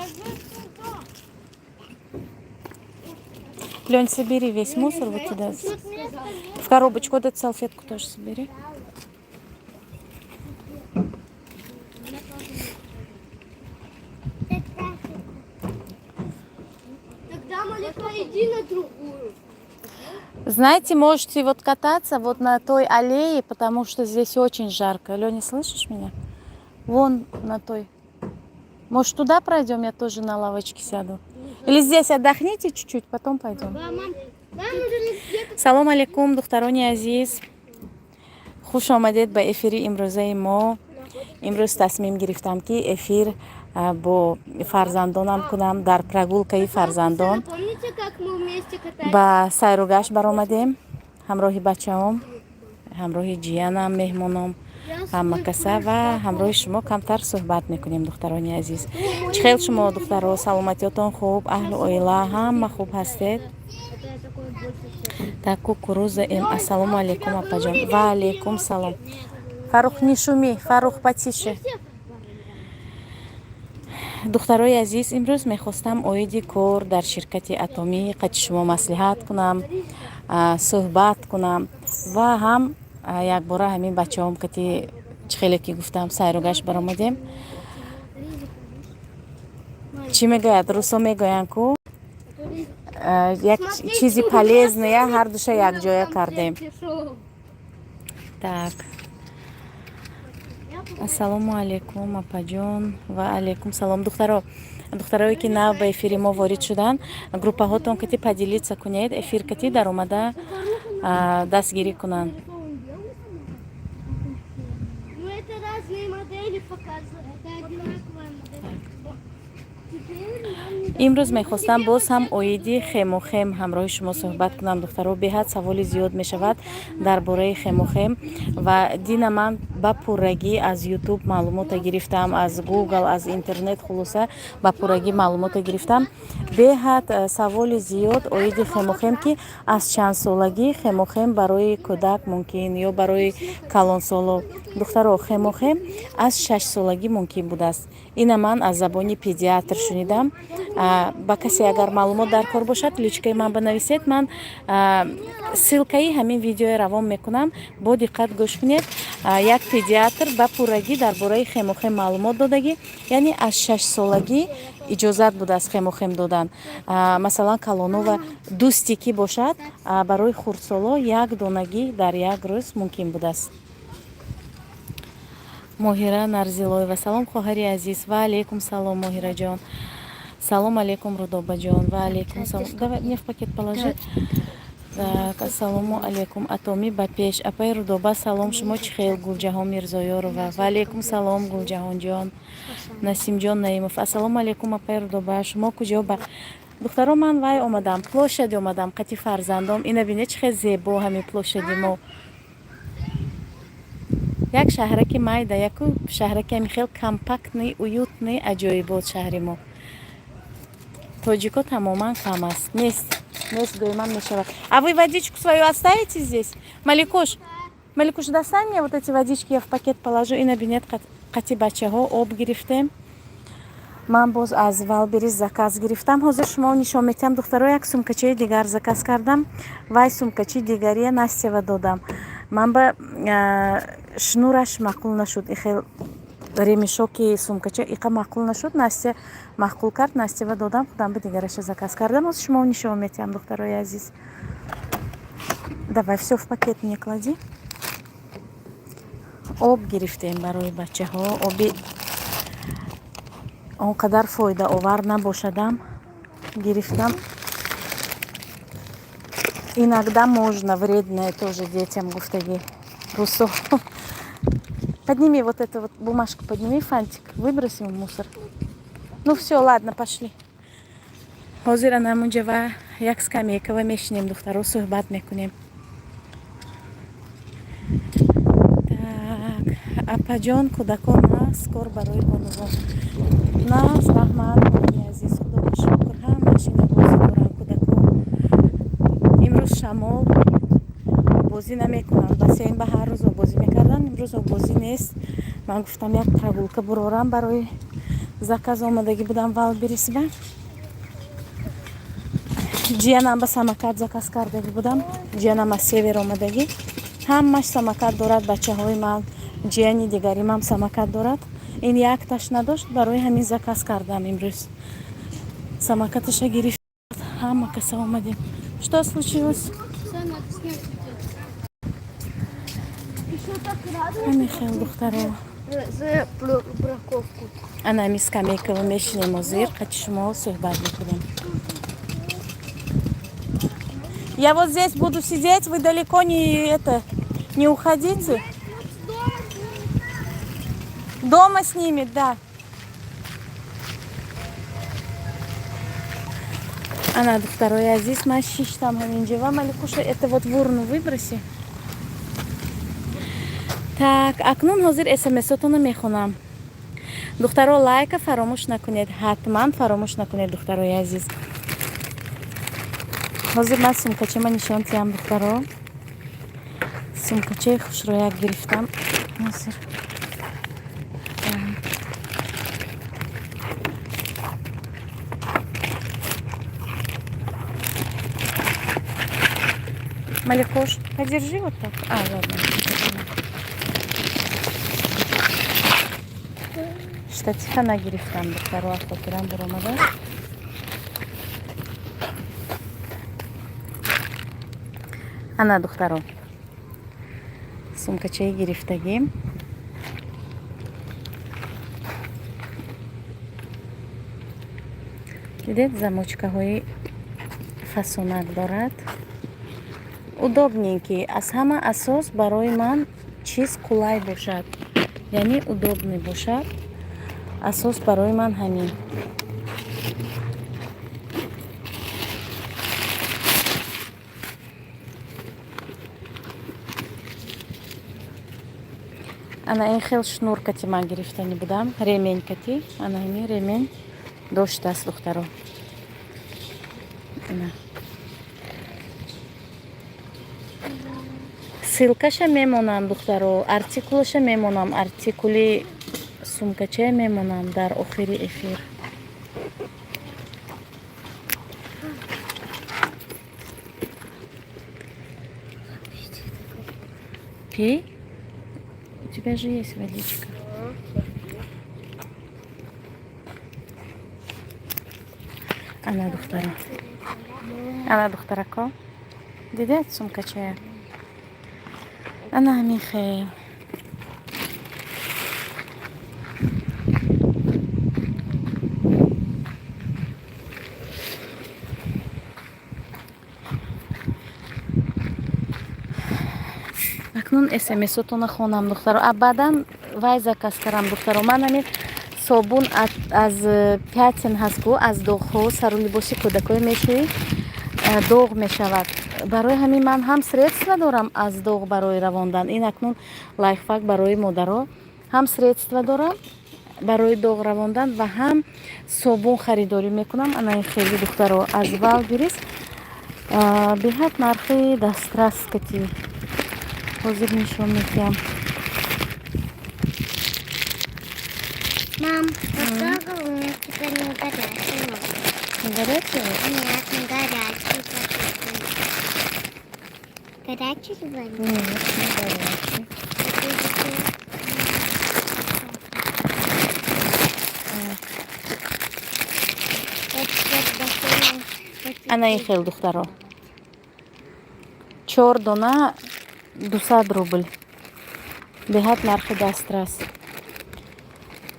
Сюда. Лень, собери весь мусор вот туда. Тут места нет. В коробочку вот эту салфетку тоже собери. Тогда, Малика, иди на другую. Знаете, можете вот кататься вот на той аллее, потому что здесь очень жарко. Леня, слышишь меня? Вон на той. Может, туда пройдем, я тоже на лавочке сяду. Или здесь отдохните чуть-чуть, потом пойдем. Да, мам, нам нужно где-то. Салом алейкум, духтарони азиз, хуш омадед ба эфири имрӯзаи мо. Имрӯз тасмим гирифтам, ки эфир бо фарзандонам кунам дар прогулкаи фарзандон. Помните, как мы вместе катались? Ба сайругашт баромадем ҳамроҳи бачаҳом, ҳамроҳи ҷиянам, меҳмоном, ҳама каса ва ҳамроҳи шумо камтар суҳбат мекунем. Духтарони азиз, чӣ хел шумо, духтаро? Саломатиётон хуб, аҳлу оила ҳама хуб ҳастед? Это я такой больше всех. Так, кукуруза эм. Ассалому алейкум, апаҷон. Ва алейкум салом. Фарух, не шуми, Фарух, потише. Духтарои азиз, имрӯз мехостам оиди кор дар ширкати Атомӣ қати шумо маслиҳат кунам, суҳбат кунам ва ҳам якбора ҳамин бачаҳом кати, чӣ хеле ки гуфтам, сайругашт баромадем. Чӣ мегӯяд, русо мегӯянд ку, як чизи полезная ҳардуша якҷоя кардем. Так, ассалому алайкум, апаҷон. Ва алайкум салом. Духтаро, духтарое ки нав ба эфири мо ворид шуданд, группаҳотон кати поделиться кунед, эфир кати даромада дастгирӣ кунанд. Ну, это разные модели показывают. Это одинаковая модель. Теперь нам не Имрӯз мехостам боз ҳам оиди хемохем ҳамроҳи шумо суҳбат кунам. Духтаро, беҳад саволи зиёд мешавад дар бораи хемохем ва дина ман ба пуррагӣ аз Ютуб маълумота гирифтам, аз Гугл, аз интернет, хулоса, ба пуррагӣ маълумота гирифтам. Беҳад саволи зиёд оиди хемохем, ки аз чанд солагӣ хемохем барои кӯдак мумкин ё барои калонсоло. Духтаро, хемохем аз 6 солагӣ мумкин будааст. Ина ман аз забони педиатр шунидам. Ба касе агар маълумот дар кор бошад, личкаи ман банависед, ман ссылкаи ҳамин видеои равон мекунам, бо диққат гӯш кунед. Як педиатр ба пуррагӣ дар бораи хемохем маълумот додагӣ, яъне аз 6 солагӣ иҷозат будааст хемохем додан. Масалан, калонова дусти ки бошад, барои хурдсоло як донагӣ дар як рӯз мумкин будааст. Моҳира Нарзилоева: салом, хоҳари азиз. Ва алейкум салом, Моҳираҷон. Салом алейкум, Рудобаҷон. Ва алейкум салом. Давай мне в пакет положи. Так, ассалому алейкум. Атомӣ ба пеш. Апаи Рудоба, салом, шумо чӣ хел? Гулҷаҳон Мирзоёрова. Ва алейкум салом, Гулҷаҳонҷон. Насимҷон Наимов: ассалому алейкум, апаи Рудоба, шумо куҷо? Ба духтаро, ман вай омадам, площади омадам қати фарзандом. Ина бинед, чӣ хел зебо ҳамин площади мо. Як шаҳраки майда, яку шаҳраки ҳамин хел компактный, уютный, аҷоибот шаҳри мо. Тоҷико тамоман кам аст, нест, нест гӯемам мешавад. А вы водичку свою оставите здесь? Маликуш, Маликуш, достань мне вот эти водички, я в пакет положу. Ина бинед, қати бачаҳо об гирифтем. Ман боз аз Вайлдберриз заказ гирифтам, ҳозир шумо нишон метиҳам. Духтаро, як сумкачаи дигар заказ кардам. Вай сумкачи дигария Настява додам. Ман ба шнураш маъқул нашуд, ихел ремешоки сумкача иқа маъқул нашуд, Настя маъқул кард, Настява додам, худам ба дигараша заказ кардам. Ҳозир шумо нишон метиҳам, духтарои азиз. Давай, все в пакет мне клади. Об гирифтем барои бачаҳо. Оби он қадар фоидаовар набошадам, гирифтам. Иногда можно вредное тоже детям, гуфтагӣ русо. Подними вот эту вот бумажку, подними фантик, выбросим в мусор. Ну все, ладно, пошли. Ҳозир анамунҷа ва як скамейкава мешинем, духтаро, суҳбат мекунем. Так, апаҷон, кӯдакон нағз, кор барои бонувон нағз? Раҳмат, азиз, худоро шукр, ҳамаш ина бозӣ доранд кӯдакон. Имрӯз шамол, бозӣ намекунанд. Бассейн ба ҳар рӯз обозӣ мекарданд, имрӯз обозӣ нест. Ман гуфтам, як прогулка бурорам барои Заказ омадагӣ будам Вайлдберрисба. Ҷиянам ба самокат заказ кардагӣ будам. Ҷиянам аз север омадагӣ. Ҳамаш самокат дорад, бачаҳои ман, ҷияни дигаримам самокат дорад. Ин якташ надошт, барои ҳамин заказ кардам имрӯз. Самокаташа гирифт, ҳама каса омадем. Что случилось? Все, надо снять видео. Еще так радует. Ҳамин хел, духтаро. За браковку. Ана ҳами скамейкава мешинем ҳозир, қати шумо суҳбат мекунем. Я вот здесь буду сидеть, вы далеко не это не уходите. Дома снимет, да. Ана, духтарои азиз, ман шиштам ҳаминҷа ва Маликуша, это вот в урну выброси. Так, акнун ҳозир смсотонро мехонам. Духтаро, лайка фаромӯш накунед, ҳатман фаромӯш накунед, духтарои азиз. Ҳозир ман сумкачама нишон диҳам, духтаро. Сумкачаи хушрӯяк гирифтам. Ҳозир. Так. Маликош, подержи вот так. А, ладно. Штатива нагирифтам, духтаро, аз хотирам баромада. Ана, духтаро. Сумкачаи гирифтагим. Дидед, замочкаҳои фасонак дорад. Удобненький. Аз ҳама асос барои ман чиз қулай бошад. Яъне удобный бошад. Асос барои ман ҳамин. Ана ин хел шнур кати ман гирифтанӣ будам, ремень кати. Ана ҳамин ремень доштааст, духтаро. Ана. Ссылкаша мемонам, духтаро, артикулаша мемонам, артикули сумкачая мемонам дар охири эфир. Пей. У тебя же есть водичка. Ана, духтара. Ана, духтарако. Дидед сумкачая? Ана ҳамин хел. Акнун смсотона хонам, духтаро. А баъдан вай заказ кардам, духтаро. Ман ҳамин собун аз пятен ҳаст ку, аз доғҳо сару либоси кӯдакое мешӯӣ, доғ мешавад. Барои ҳамин ман ҳам средства дорам аз доғ барои равондан. Ин акнун лайфхак барои модаро. Ҳам средства дорам барои доғ равондан ва ҳам собун харидорӣ мекунам. Ана ин хели, духтаро, аз Вайлдберрис беҳад нархи дастрас кати. Ҳозир нишон медиҳам. Мам, потрогал, у меня теперь не горячий. Не горячий? Нет, не горячий. Горячий звонит? Нет, не горячий. Ана ин хел, духтаро. Чор дона 200 рубл. Беҳад нархи дастрас.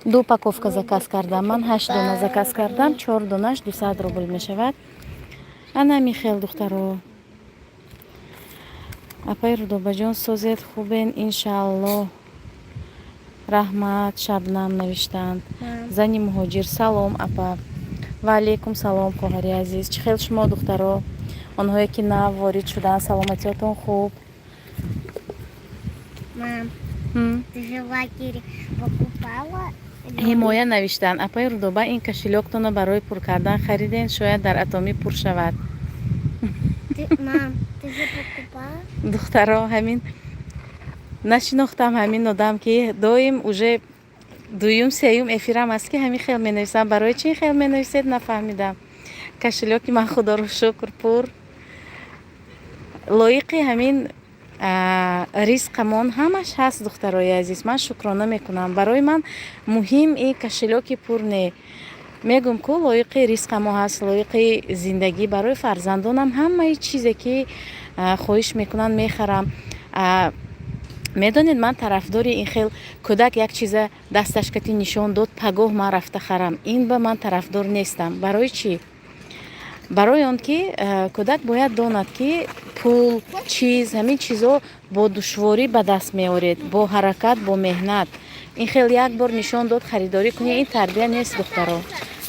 Ду упаковка заказ кардам. Ман ҳашт дона заказ кардам, чор донаш 200 рубл мешавад. Ана ҳамин хел, духтаро. Апаи Рудобаҷон, созед, хубен, иншааллоҳ. Раҳмат, Шабнам навиштанд. Зани муҳоҷир, салом, апа. Ва алейкум салом, хоҳари азиз. Чӣ хел шумо, духтаро? Онҳое ки нав ворид шуданд, саломатиётон хуб? Мам, ты же в лагере покупала? Ҳимоя навиштанд. Апаи Рудоба, ин кошелёктонро барои пур кардан хариден, шояд дар Атомӣ пур шавад. Мам, ты же покупала? Духтаро, ҳамин нашинохтам ҳамин одам, ки доим уже Дуюм, сеюм эфирам аст, ки ҳамин хел менависам. Барои чӣ ин хел менависед, нафаҳмидам. Кошелёки ман, худоро шукр, пур, лоиқи ҳамин ризқамон ҳамаш ҳаст. Духтарои азиз, ман шукрона мекунам. Барои ман муҳим ин кошелёки пур не. Мегӯм ку, лоиқи ризқамо ҳаст, лоиқи зиндагӣ. Барои фарзандонам ҳамаи чизе, ки хоҳиш мекунанд, мехарам. Медонед, ман тарафдори ин хел кӯдак як чиза дасташ кати нишон дод, пагоҳ ман рафта харам, ин ба ман тарафдор нестам. Барои чӣ? Барои он ки кӯдак бояд донад, ки пул, чиз, ҳамин чизо бо душворӣ ба даст меоред, бо ҳаракат, бо меҳнат. Ин хел як бор нишон дод, харидорӣ кунӣ, ин тарбия нест, духтаро.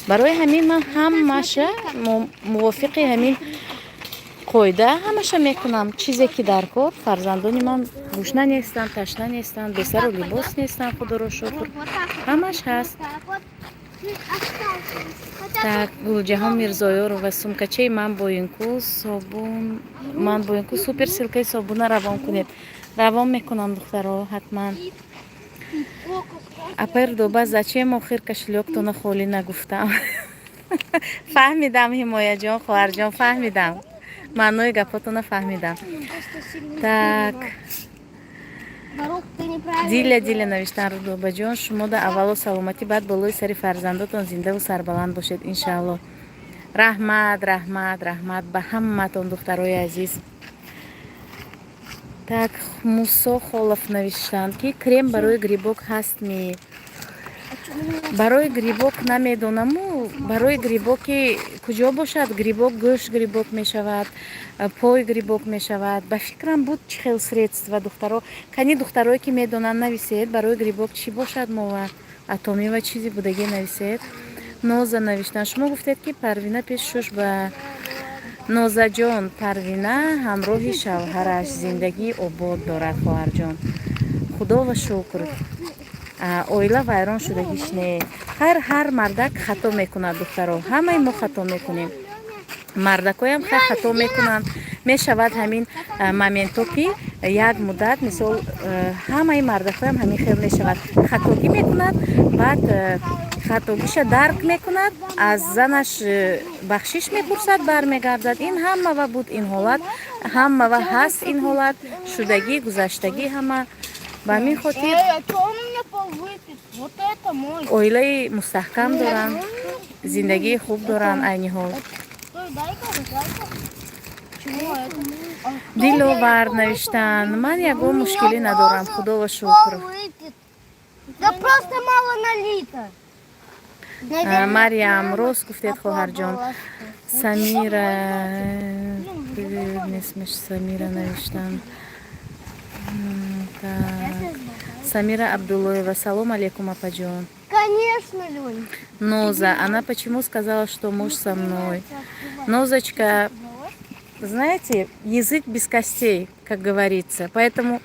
Барои ҳамин ман ҳамаша мувофиқи ҳамин қоида ҳамаша мекунам. Чизе ки дар кор, фарзандони ман гушна нестанд, ташна нестанд, бесару либос нестанд, худоро шукр, ҳамаш ҳаст. Так, Гулҷаҳон Мирзоёрова: сумкачаи ман боинку собун, ман боинку супер, ссылкаи собуна равон кунед. Равон мекунам, духтаро, ҳатман. Апай Рудоба, зачем охир кошелёктона холӣ нагуфтам? Фаҳмидам, Ҳимояҷон, хоҳарҷон, фаҳмидам, маънои гапотона фаҳмидам. Так, Диля, Диля навиштан: Рудобаҷон, шумо да аввало саломатӣ, баъд болои сари фарзандотон зиндаву сарбаланд бошед, иншаалло. Раҳмат, раҳмат, раҳмат ба ҳамаатон, духтарои азиз. Так, Мусо Холов навиштанд, ки крем барои грибок ҳаст ми? Барои грибок намедонаму, барои грибоки куҷо бошад? Грибок, гӯшт грибок мешавад, пой грибок мешавад. Ба фикрам, буд чӣ хел средства. Духтаро, кани, духтарое ки медонанд, нависед, барои грибок чӣ бошад? Мова атомива чизе будагӣ нависед. Ноза навиштан: шумо гуфтед, ки Парвина пеш шуш ба. Нозаҷон, Парвина ҳамроҳи шавҳараш зиндагии обод дорад, хоҳарҷон, худова шукр, оила вайрон шудагиш не. Хайр, ҳар мардак хато мекунад, духтаро, ҳамаи мо хато мекунем, мардакоям хайр хато мекунанд. Мешавад ҳамин моментҳо, ки як муддат, мисол, ҳамаи мардакоям ҳамин хел мешавад, хатогӣ мекунад, баъд хатогиша дарк мекунад, аз занаш бахшиш мепурсад, бармегардад. Ин ҳамава буд, ин ҳолат ҳамава ҳаст, ин ҳолат шудагӣ, гузаштагӣ ҳама. Ба ҳамин хотир оилаи мустаҳкам доранд, зиндагии хуб доранд айни ҳол. Диловар навиштанд: ман ягон мушкилӣ надорам, худова шукр. Да просто мало налито. Марьям, рост гуфтед, хоҳарҷон. Самира Самира навиштанд. Самира Абдуллоева: салом алейкум, апаҷон. Конечно, Лень. Ноза: она почему сказала, что муж со мной? Нозочка, знаете, язык без костей, как говорится. Поэтому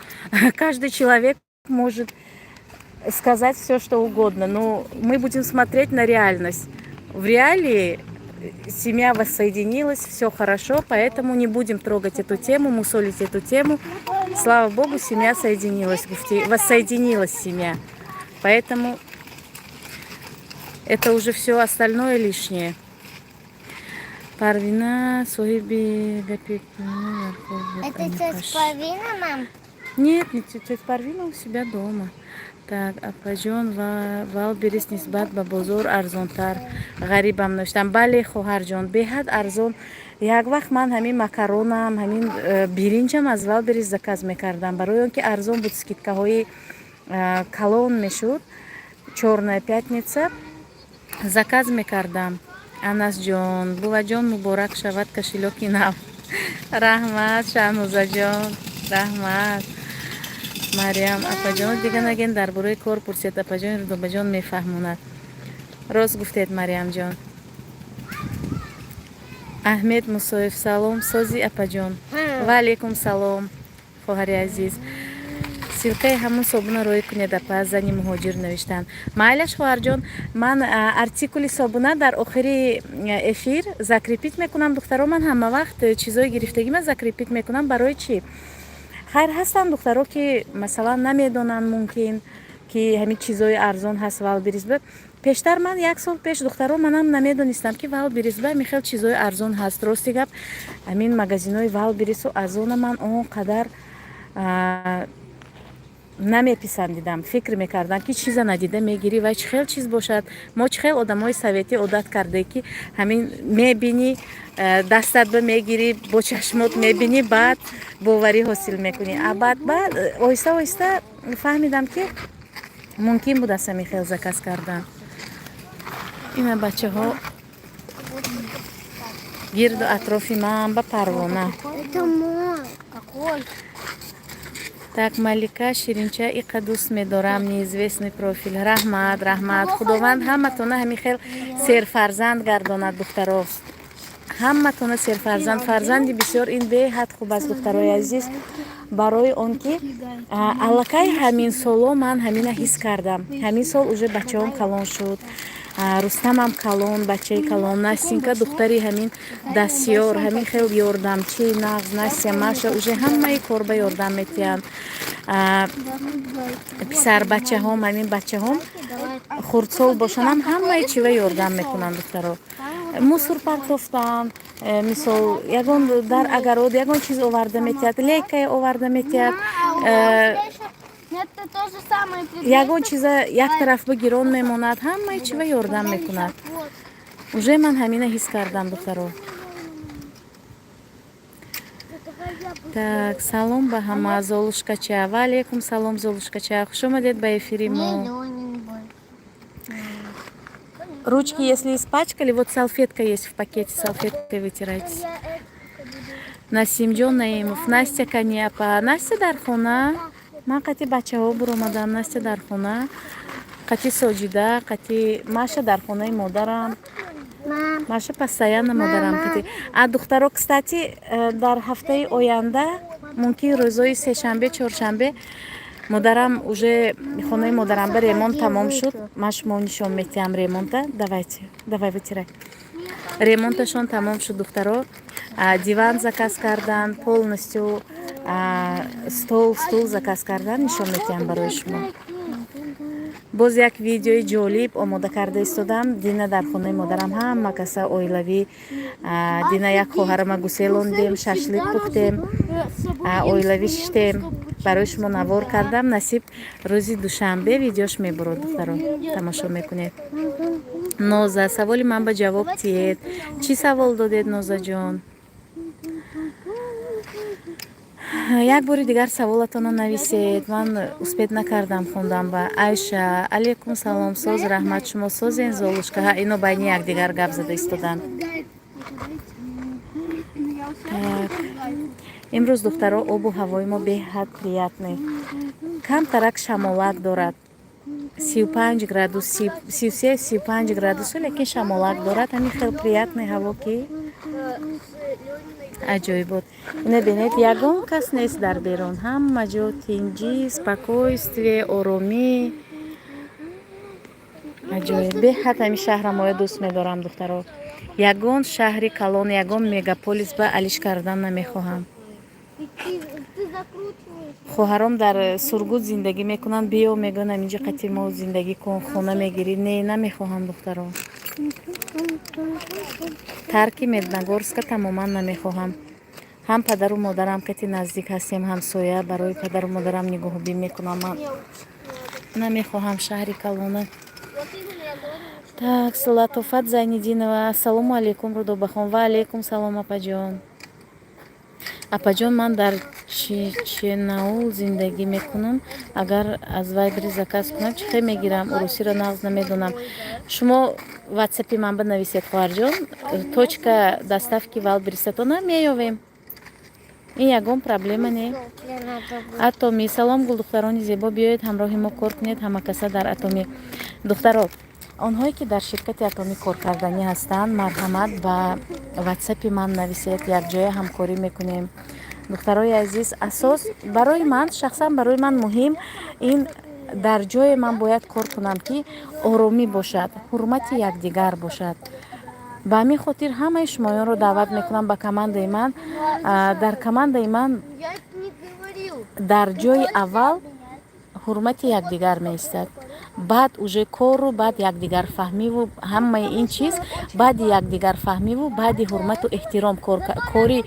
каждый человек может сказать все, что угодно. Но мы будем смотреть на реальность. В реалии семья воссоединилась, все хорошо, поэтому не будем трогать эту тему, мусолить эту тему. Слава Богу, семья соединилась, воссоединилась семья. Поэтому это уже все остальное лишнее. Парвина соҳиби гапи. Это тетя Парвина, мам? Нет, не тетя Парвина, у себя дома. Так, апаҷон, ва Вайлдберриз нисбат ба бозор арзонтар, ғарибам навиштам. Бале, хоҳарҷон, беҳад арзон. Як вақт ман ҳамин макаронам, ҳамин биринҷам аз Вайлдберриз заказ мекардам, барои он ки арзон буд, скидкаҳои калон мешуд. Чёрная пятница заказ мекардам. Анасҷон, буваҷон, муборак шавад кошелёки нав. Раҳмат, Шаҳнозаҷон, раҳмат. Мариям: апаҷон, дига наген, дар бораи кор пурсед, апаҷон Рудобаҷон мефаҳмонад. Рост гуфтед, Мариямҷон. Аҳмед Мусоев: салом, сози, апаҷон. Ва алейкум салом, хоҳари азиз. Ссылкаи ҳамун собуна роӣ кунед, апа, зани муҳоҷир навиштанд. Майлаш, хоҳарҷон, ман артикули собуна дар охири эфир закрепить мекунам. Духтаро, ман ҳама вақт чизҳои гирифтагима закрепить мекунам. Барои чӣ? Хайр, ҳастанд духтаро, ки масалан намедонанд, мумкин. Ки ҳамин чизҳои арзон ҳаст Вайлдберриз ба. Пештар ман, як сол пеш, духтаро, манам намедонистам, ки Вайлдберриз ба ҳамин хел чизҳои арзон ҳаст. Рости гап, ҳамин магазинҳои Вайлдберрису Озона ман он қадар намеписандидам. Фикр мекардам, ки чиза надида мегирӣ, вай чӣ хел чиз бошад? Мо чӣ хел одамои советӣ одат карде, ки ҳамин мебинӣ, дастат ба мегирӣ, бо чашмот мебинӣ, баъд боварӣ ҳосил мекунӣ. А баъд оҳиста оҳиста фаҳмидам, ки мумкин будааст ҳамин хел заказ кардан. Ина бачаҳо гирду атрофи ман ба парвона. Это мой. Какой? Так, Малика, ширинча иқа дӯст медорам, неизвестный профиль. Раҳмат, раҳмат. Худованд ҳаматона ҳамин хел серфарзанд гардонад, духтаро. Ҳаматона серфарзанд. Фарзанди бисёр ин беҳад хуб аст, духтарои азиз. Барои он ки аллакай ҳамин соло ман ҳамина ҳис кардам. Ҳамин сол уже бачаҳом калон шуд. Рустамам калон, бачаи калон, Настинка, духтари ҳамин дастёр, ҳамин хел ёрдамчи нағз. Настя, Маша уже ҳамаи кор ба ёрдам метиҳанд. Писарбачаҳом, ҳамин бачаҳом хурдсол бошанам, ҳамаи чива ёрдам мекунанд, духтаро. Мусор партофтан, мисол, ягон дар огород ягон чиз оварда метиҳад, лейкае оварда метиҳад. Это то же самое. Ягон чиза як тараф ба гирон мемонад, ҳамаи чива ёрдам мекунад. Уже ман ҳамина ҳис кардам, духтаро. Так, салом ба ҳама, Золушкача. Ва алейкум салом, Золушкача, хуш омадед ба эфири мо. Ручки, если испачкали, вот салфетка есть в пакете, салфеткой вытирайтесь. Насимҷон Наимов, Настя кани, апа? Настя дар хона. Ман қати бачаҳо буромадам, Настя дар хона. Қати Соҷида, қати Маша дар хонаи модарам. Маша постоянно модарам қати. А духтаро, кстати, дар ҳафтаи оянда, мумкин рӯзҳои сешанбе, чоршанбе, модарам уже хонаи модарам ба ремонт тамом шуд. Ман шумо нишон метиҳам ремонта. Давайте, давай, вытирай. Ремонташон тамом шуд, духтаро. Диван заказ кардан, полностью стол, стул заказ кардан, нишон метиҳам барои шумо. Боз як видеои ҷолиб омода карда истодам. Дина дар хонаи модарам ҳама каса оилавӣ, дина як хоҳарама гуселондем, шашлик пухтем, оилавӣ шиштем, барои шумо навор кардам. Насиб, рӯзи душанбе видеош мебурод, духтаро, тамошо мекунед. Ноза, саволи ман ба ҷавоб тиед. Чӣ савол додед, Нозаҷон? Як бори дигар саволатонро нависед, ман успеть накардам хондам. Ба Айша алейкум салом, соз, раҳмат, шумо созен, Золушка? Ҳа, ино байни якдигар гап зада истоданд. Так, имрӯз, духтаро, обу ҳавои мо беҳад приятный, камтарак шамолак дорад, 35 градус, 33, 35 градусу, лекин шамолак дорад. Ҳамин хел приятный ҳаво, ки аҷоибот. Ина бинед, ягон кас нест дар берун, ҳама ҷо тинҷӣ, спокойствие, оромӣ, аҷоиб. Беҳад ҳамин шаҳра моя дӯст медорам, духтаро. Ягон шаҳри калон, ягон мегаполис ба алиш кардан намехоҳам. Хоҳаром дар Сургут зиндагӣ мекунанд, биё, мегӯянд, ҳаминҷо қати мо зиндагӣ кун, хона мегирӣ. Не, намехоҳам, духтаро, тарки Медногорска тамоман намехоҳам. Ҳам падару модарам кати наздик ҳастем, ҳамсоя, барои падару модарам нигоҳубин мекунам. Ман намехоҳам шаҳри калона. Так, Латофат Зайниддинова, ассалому алайкум, Рудобахон. Ва алайкум салом, апаҷон. Апаҷон, ман дар Чиченаул зиндагӣ мекунам. Агар аз Вайлдберриз заказ кунам, чӣ хел мегирам? Урусиро нағз намедонам. Шумо ватсапи ман бинависед, хоҳарҷон, точка доставки Вайлдберрисатона меёвем, ин ягон проблема не. Атоми, салом, гулдухтарони зебо, биёед, ҳамроҳи мо кор кунед, ҳама каса дар Атоми. Духтаро, онҳое ки дар ширкати Атомӣ коркарданӣ ҳастанд, марҳамат, ба ватсапи ман нависед, якҷоя ҳамкорӣ мекунем. Духтарои азиз, асос барои ман, шахсан барои ман муҳим ин дар ҷое ман бояд кор кунам, ки оромӣ бошад, ҳурмати якдигар бошад. Ба ҳамин хотир ҳамаи шумоёнро даъват мекунам ба командаи ман. Дар командаи ман дар ҷои аввал Ҳурмати якдигар меистад, баъд уже кору, баъд якдигарфаҳмиву ҳамаи ин чиз. Баъди якдигарфаҳмиву баъди ҳурмату эҳтиром, кори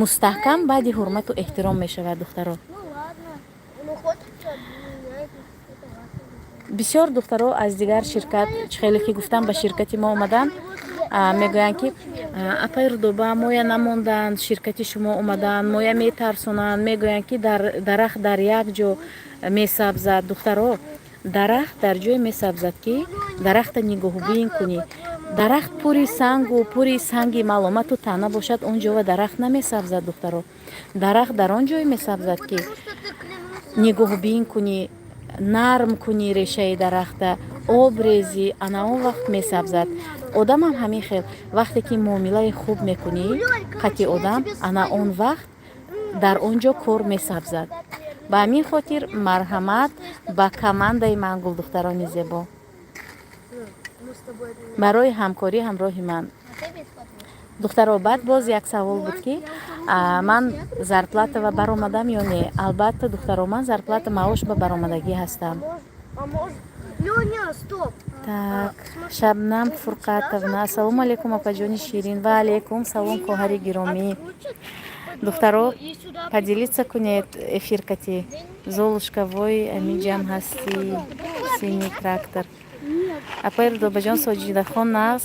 мустаҳкам баъди ҳурмату эҳтиром мешавад, духтаро. Ну ладно. Ну хочете, обменяйтесь. Это ваше. Бисёр духтаро аз дигар ширкат, чӣ хеле ки гуфтам, ба ширкати мо омаданд, мегӯянд, ки апай Рудоба, моя намонданд, ширкати шумо омаданд, моя метарсонанд, мегӯянд, ки дарахт дар як ҷо месабзад. Духтаро, дарахт дар ҷое месабзад, ки дарахта нигоҳубин кунӣ. Дарахт пури сангу пури санги маломату таъна бошад, он ҷова дарахт намесабзад, духтаро. Дарахт дар он ҷое месабзад, ки Потому что ты клянусь. нигоҳубин кунӣ, нарм кунӣ решаи дарахта, об резӣ, ана он вақт месабзад. Одамам ҳамин хел: вақте ки муомилаи хуб мекунӣ қати одам, ана он вақт дар он ҷо кор месабзад. Ба ҳамин хотир марҳамат ба командаи ман, гулдухтарони зебо, Мы с тобой обменяемся. барои ҳамкорӣ ҳамроҳи ман. А ты бесплатно. Духтаро, баъд боз як савол буд, ки ман зарплата баромадам ё не. Албатта, духтаро, ман зарплата, маош ба баромадагӣ ҳастам. А может. Леня, стоп. Так, Шабнам Фурқатовна, ассалому алайкум, апаҷони ширин. Ва алайкум салом, хоҳари гиромӣ. Духтаро, поделиться кунед эфир кати. Золушка, вой, амиҷам ҳастӣ, синий трактор. Апай Рудобаҷон, Соҷидахон нағз?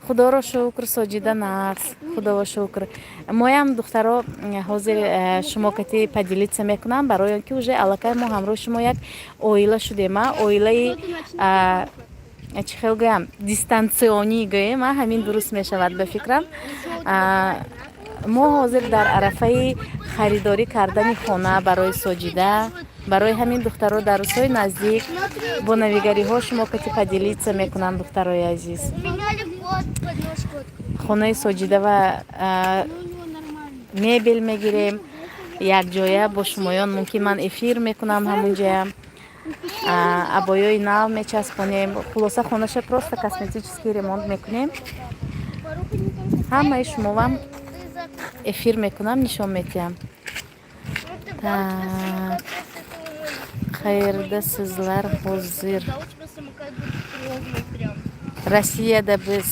Худоро шукр, Соҷида нағз, худоро шукр. Моям, духтаро, ҳозир шумо кати поделиться мекунам, барои он ки уже аллакай мо ҳамроҳи шумо як оила шудем, а оилаи чӣ хел гӯям, дистанционӣ гӯем, а ҳамин дуруст мешавад, ба фикрам. Мо ҳозир дар арафаи харидорӣ кардани хона барои Соҷида. Барои ҳамин, духтаро, дар рӯзҳои наздик бо навигариҳо шумо кати поделиться мекунам, духтарои азиз. Меня легко подножку открыть. Хонаи Соҷида ва Ну, у него нормально. мебел мегирем якҷоя бо шумоён. Мумкин, ман эфир мекунам ҳамунҷоя, обоёи нав мечаспонем. Хулоса, хонаша просто косметический ремонт мекунем. Ҳамаи шумовам эфир мекунам, нишон метиҳам. Так, qayerdasizlar hozir? Да, у тебя самокат будет ровный прям. Россияда biz.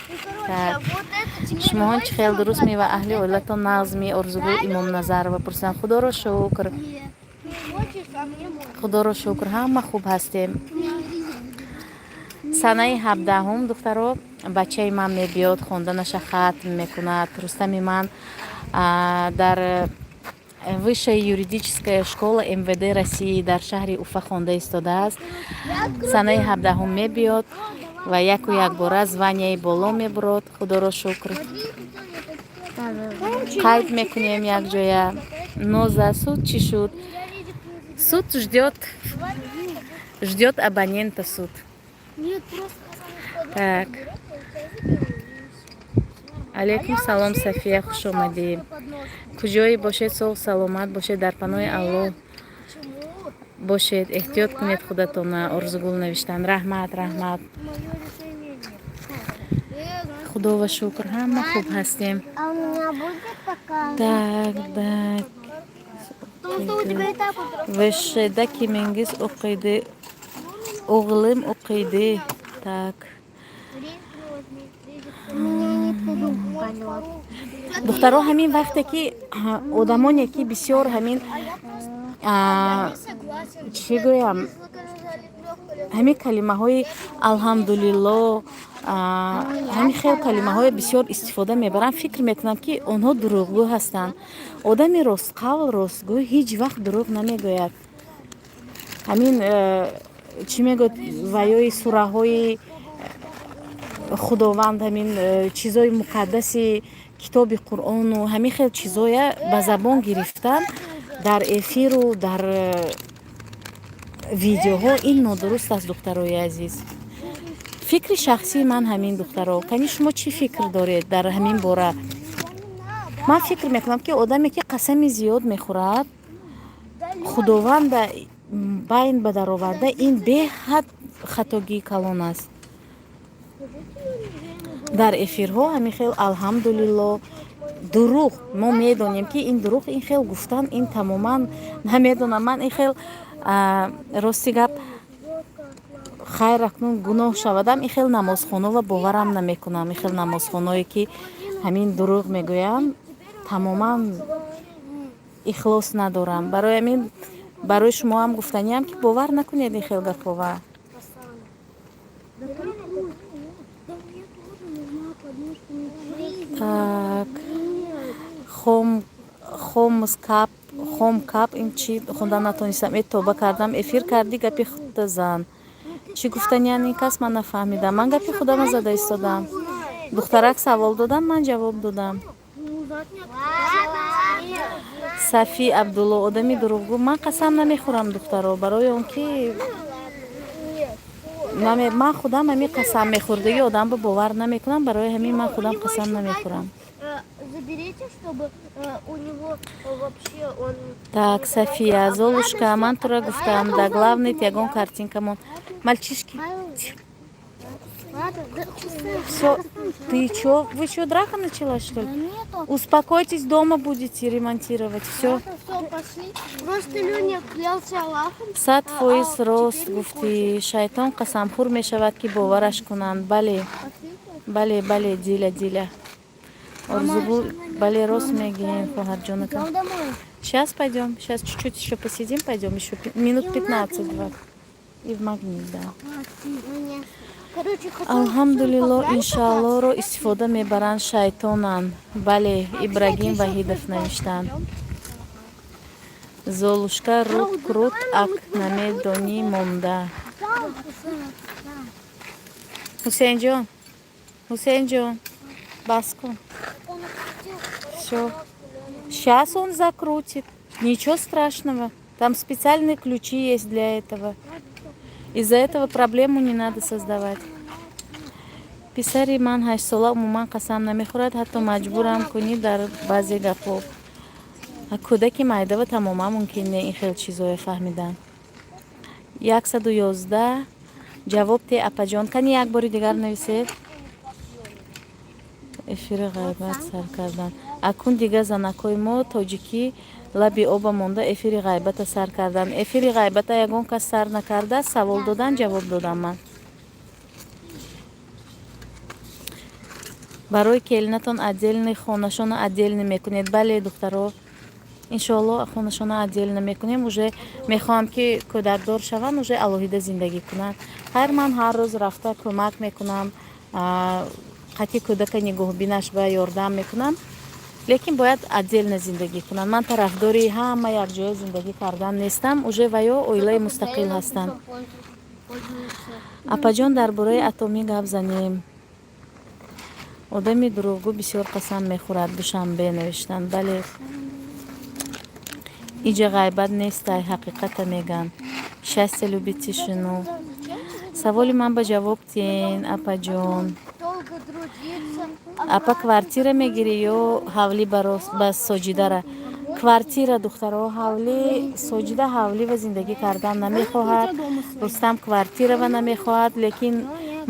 Ну, короче, Так. вот это тебе Шумоҳон давай чӣ хел, дуруст самокат. мева, аҳли оилатон нағзми? Орзугул Имомназарова пурсанд. Худоро шукр. Нет. Ты хочешь, а мне можно. Худоро шукр, ҳама хуб ҳастем. Санаи 17-ум, духтаро, бачаи ман мебиёд, хонданаша хатм мекунад. Рустами ман дар Высшая юридическая школа МВД России дар шаҳри Уфа хонда истодааст. Санаи 17-ум мебиёд ва яку якбора званияи боло мебурод, худоро шукр. Қайд мекунем якҷоя. Ноза, суд чӣ шуд? Суд ждет, ждет абонента суд. Нет, просто Так. Алейкум салом, Сафия, хуш омадӣ. Куҷое бошед, соғ саломат бошед, дар паноҳи Аллоҳ Почему? бошед, эҳтиёт кунед худатона. Орзугул навиштан. Раҳмат, раҳмат. Мое решение нет. Худова шукр, ҳама хуб ҳастем. А у меня будет такая? Так. Потому что у тебя и так вот ВШда kimingiz o'qiydi? O'g'lim o'qiydi. Так. У меня нет рук. Духтаро, ҳамин вақте ки одамоне ки бисёр ҳамин чӣ гӯям, ҳамин калимаҳои алҳамдулилло, ҳамин хел калимаҳое бисёр истифода мебаранд, фикр мекунам, ки онҳо дурӯғгӯ ҳастанд. Одами ростқавл, ростгӯ ҳеҷ вақт дурӯғ намегӯяд. Ҳамин чӣ мегӯяд, ваёи сураҳои Худованд, ҳамин чизои муқаддаси китоби Қуръону ҳамин хел чизоя ба забон гирифтан дар эфиру дар видеоҳо, ин нодуруст аст, духтарои азиз. Фикри шахсии ман ҳамин, духтаро. Кани, шумо чӣ фикр доред дар ҳамин бора? Ман фикр мекунам, ки одаме ки қасами зиёд мехӯрад, Худованда байн ба дароварда, ин беҳад хатогии калон аст. Дар эфирҳо ҳамин хел алҳамдулилло, дурӯғ, мо медонем, ки ин дурӯғ, ин хел гуфтан, ин тамоман намедонам, ман ин хел Рости гап, хайр, акнун гуноҳ шавадам, ин хел намозхонова боварам намекунам. Ин хел намозхоное, ки ҳамин дурӯғ мегӯям, тамоман ихлос надорам. Барои ҳамин барои шумоам гуфтаниам, ки бовар накунед ин хел гапова. Да мне тоже нужна подушка. Так, хом хомскап, хомкап, ин чӣ хондан натонистам. Э, тоба кардам, эфир кардӣ, гапи худта зан. Чӣ гуфтаниян ин кас, ман нафаҳмидам. Ман гапи худама зада истодам. Духтарак савол додам, ман ҷавоб додам. Сафи Абдулло, одами дурӯғгӯ. Ман қасам намехӯрам, духтаро, барои он ки ман худам ҳамин қасам мехӯрдагӣ одамро бовар намекунам. Барои ҳамин ман худам қасам намехӯрам. Заберите, чтобы у него вообще он. Так, Сафия, Золушка, ман тура гуфтам, да главный ягон картинкамон. Мальчишки, все, ты чё, вы чё, драка началась, что ли? Успокойтесь, дома будете ремонтировать все. Все, пошли. Просто Леня клялся Аллахом. 100% рост гуфтӣ. Шайтон қасамхӯр мешавад, ки бовараш кунанд. Бале, бале, бале. Диля, Диля, Орзугул, бале, рост мегӯем, хоҳарҷонака. Сейчас пойдем, сейчас чуть-чуть еще посидим, пойдем еще минут 15-20. И в Магнит, да. Алҳамдулилло, иншааллоро истифода мебаранд, шайтонанд. Бале, Ибрагим Ваҳидов навиштанд. Золушка, рут крут, ак намедонӣ монда. Ҳусейнҷон, Ҳусейнҷон, бас кун. Все, сейчас он закрутит, ничего страшного, там специальные ключи есть для этого. Из-за этого проблему не надо создавать. Писари ман 8-сола умуман қасам намехӯрад, ҳатто маҷбурам кунӣ дар баъзе гапҳо. Кӯдаки майдава тамоман мумкин не ин хел чизое фаҳмидан. 111 ҷавоб те, апаҷон. Кани, як бори дигар нависед. Эфири ғайбат сар кардан. Акун дига занакҳои мо тоҷикӣ лаби оба монда эфири ғайбата сар кардан. Эфири ғайбата ягон кас сар накарда. Савол додан, ҷавоб додам ман. Барои келинатон отдельный хонашона отдельный мекунед? Бале, духтаро, иншоалло, хонашона отдельно мекунем. Уже мехоҳам, ки кӯдакдор шаванд, уже алоҳида зиндагӣ кунанд. Хайр, ман ҳар рӯз рафта кӯмак мекунам, қатъи кӯдака нигоҳбинаш ба ёрдам мекунам, лекин бояд отдельно зиндагӣ кунанд. Ман тарафдори ҳама якҷоя зиндагӣ кардан нестам. Уже ваё оилаи мустақил ҳастанд. Апаҷон, дар бораи атомӣ гап занем. Одами дурӯғгӯ бисёр қасам мехӯрад. Душанбе навиштанд. Бале, иҷа ғайбат нестай, ҳақиқата мегӯянд. Счастье любит тишину. Саволи ман ба ҷавоб тиен, апаҷон. Апа, квартира мегирӣ ё ҳавлӣ ба Соҷидара? Квартира, духтаро, ҳавлӣ. Соҷида ҳавлӣ ва зиндагӣ кардан намехоҳад, Рустам квартирава намехоҳад, лекин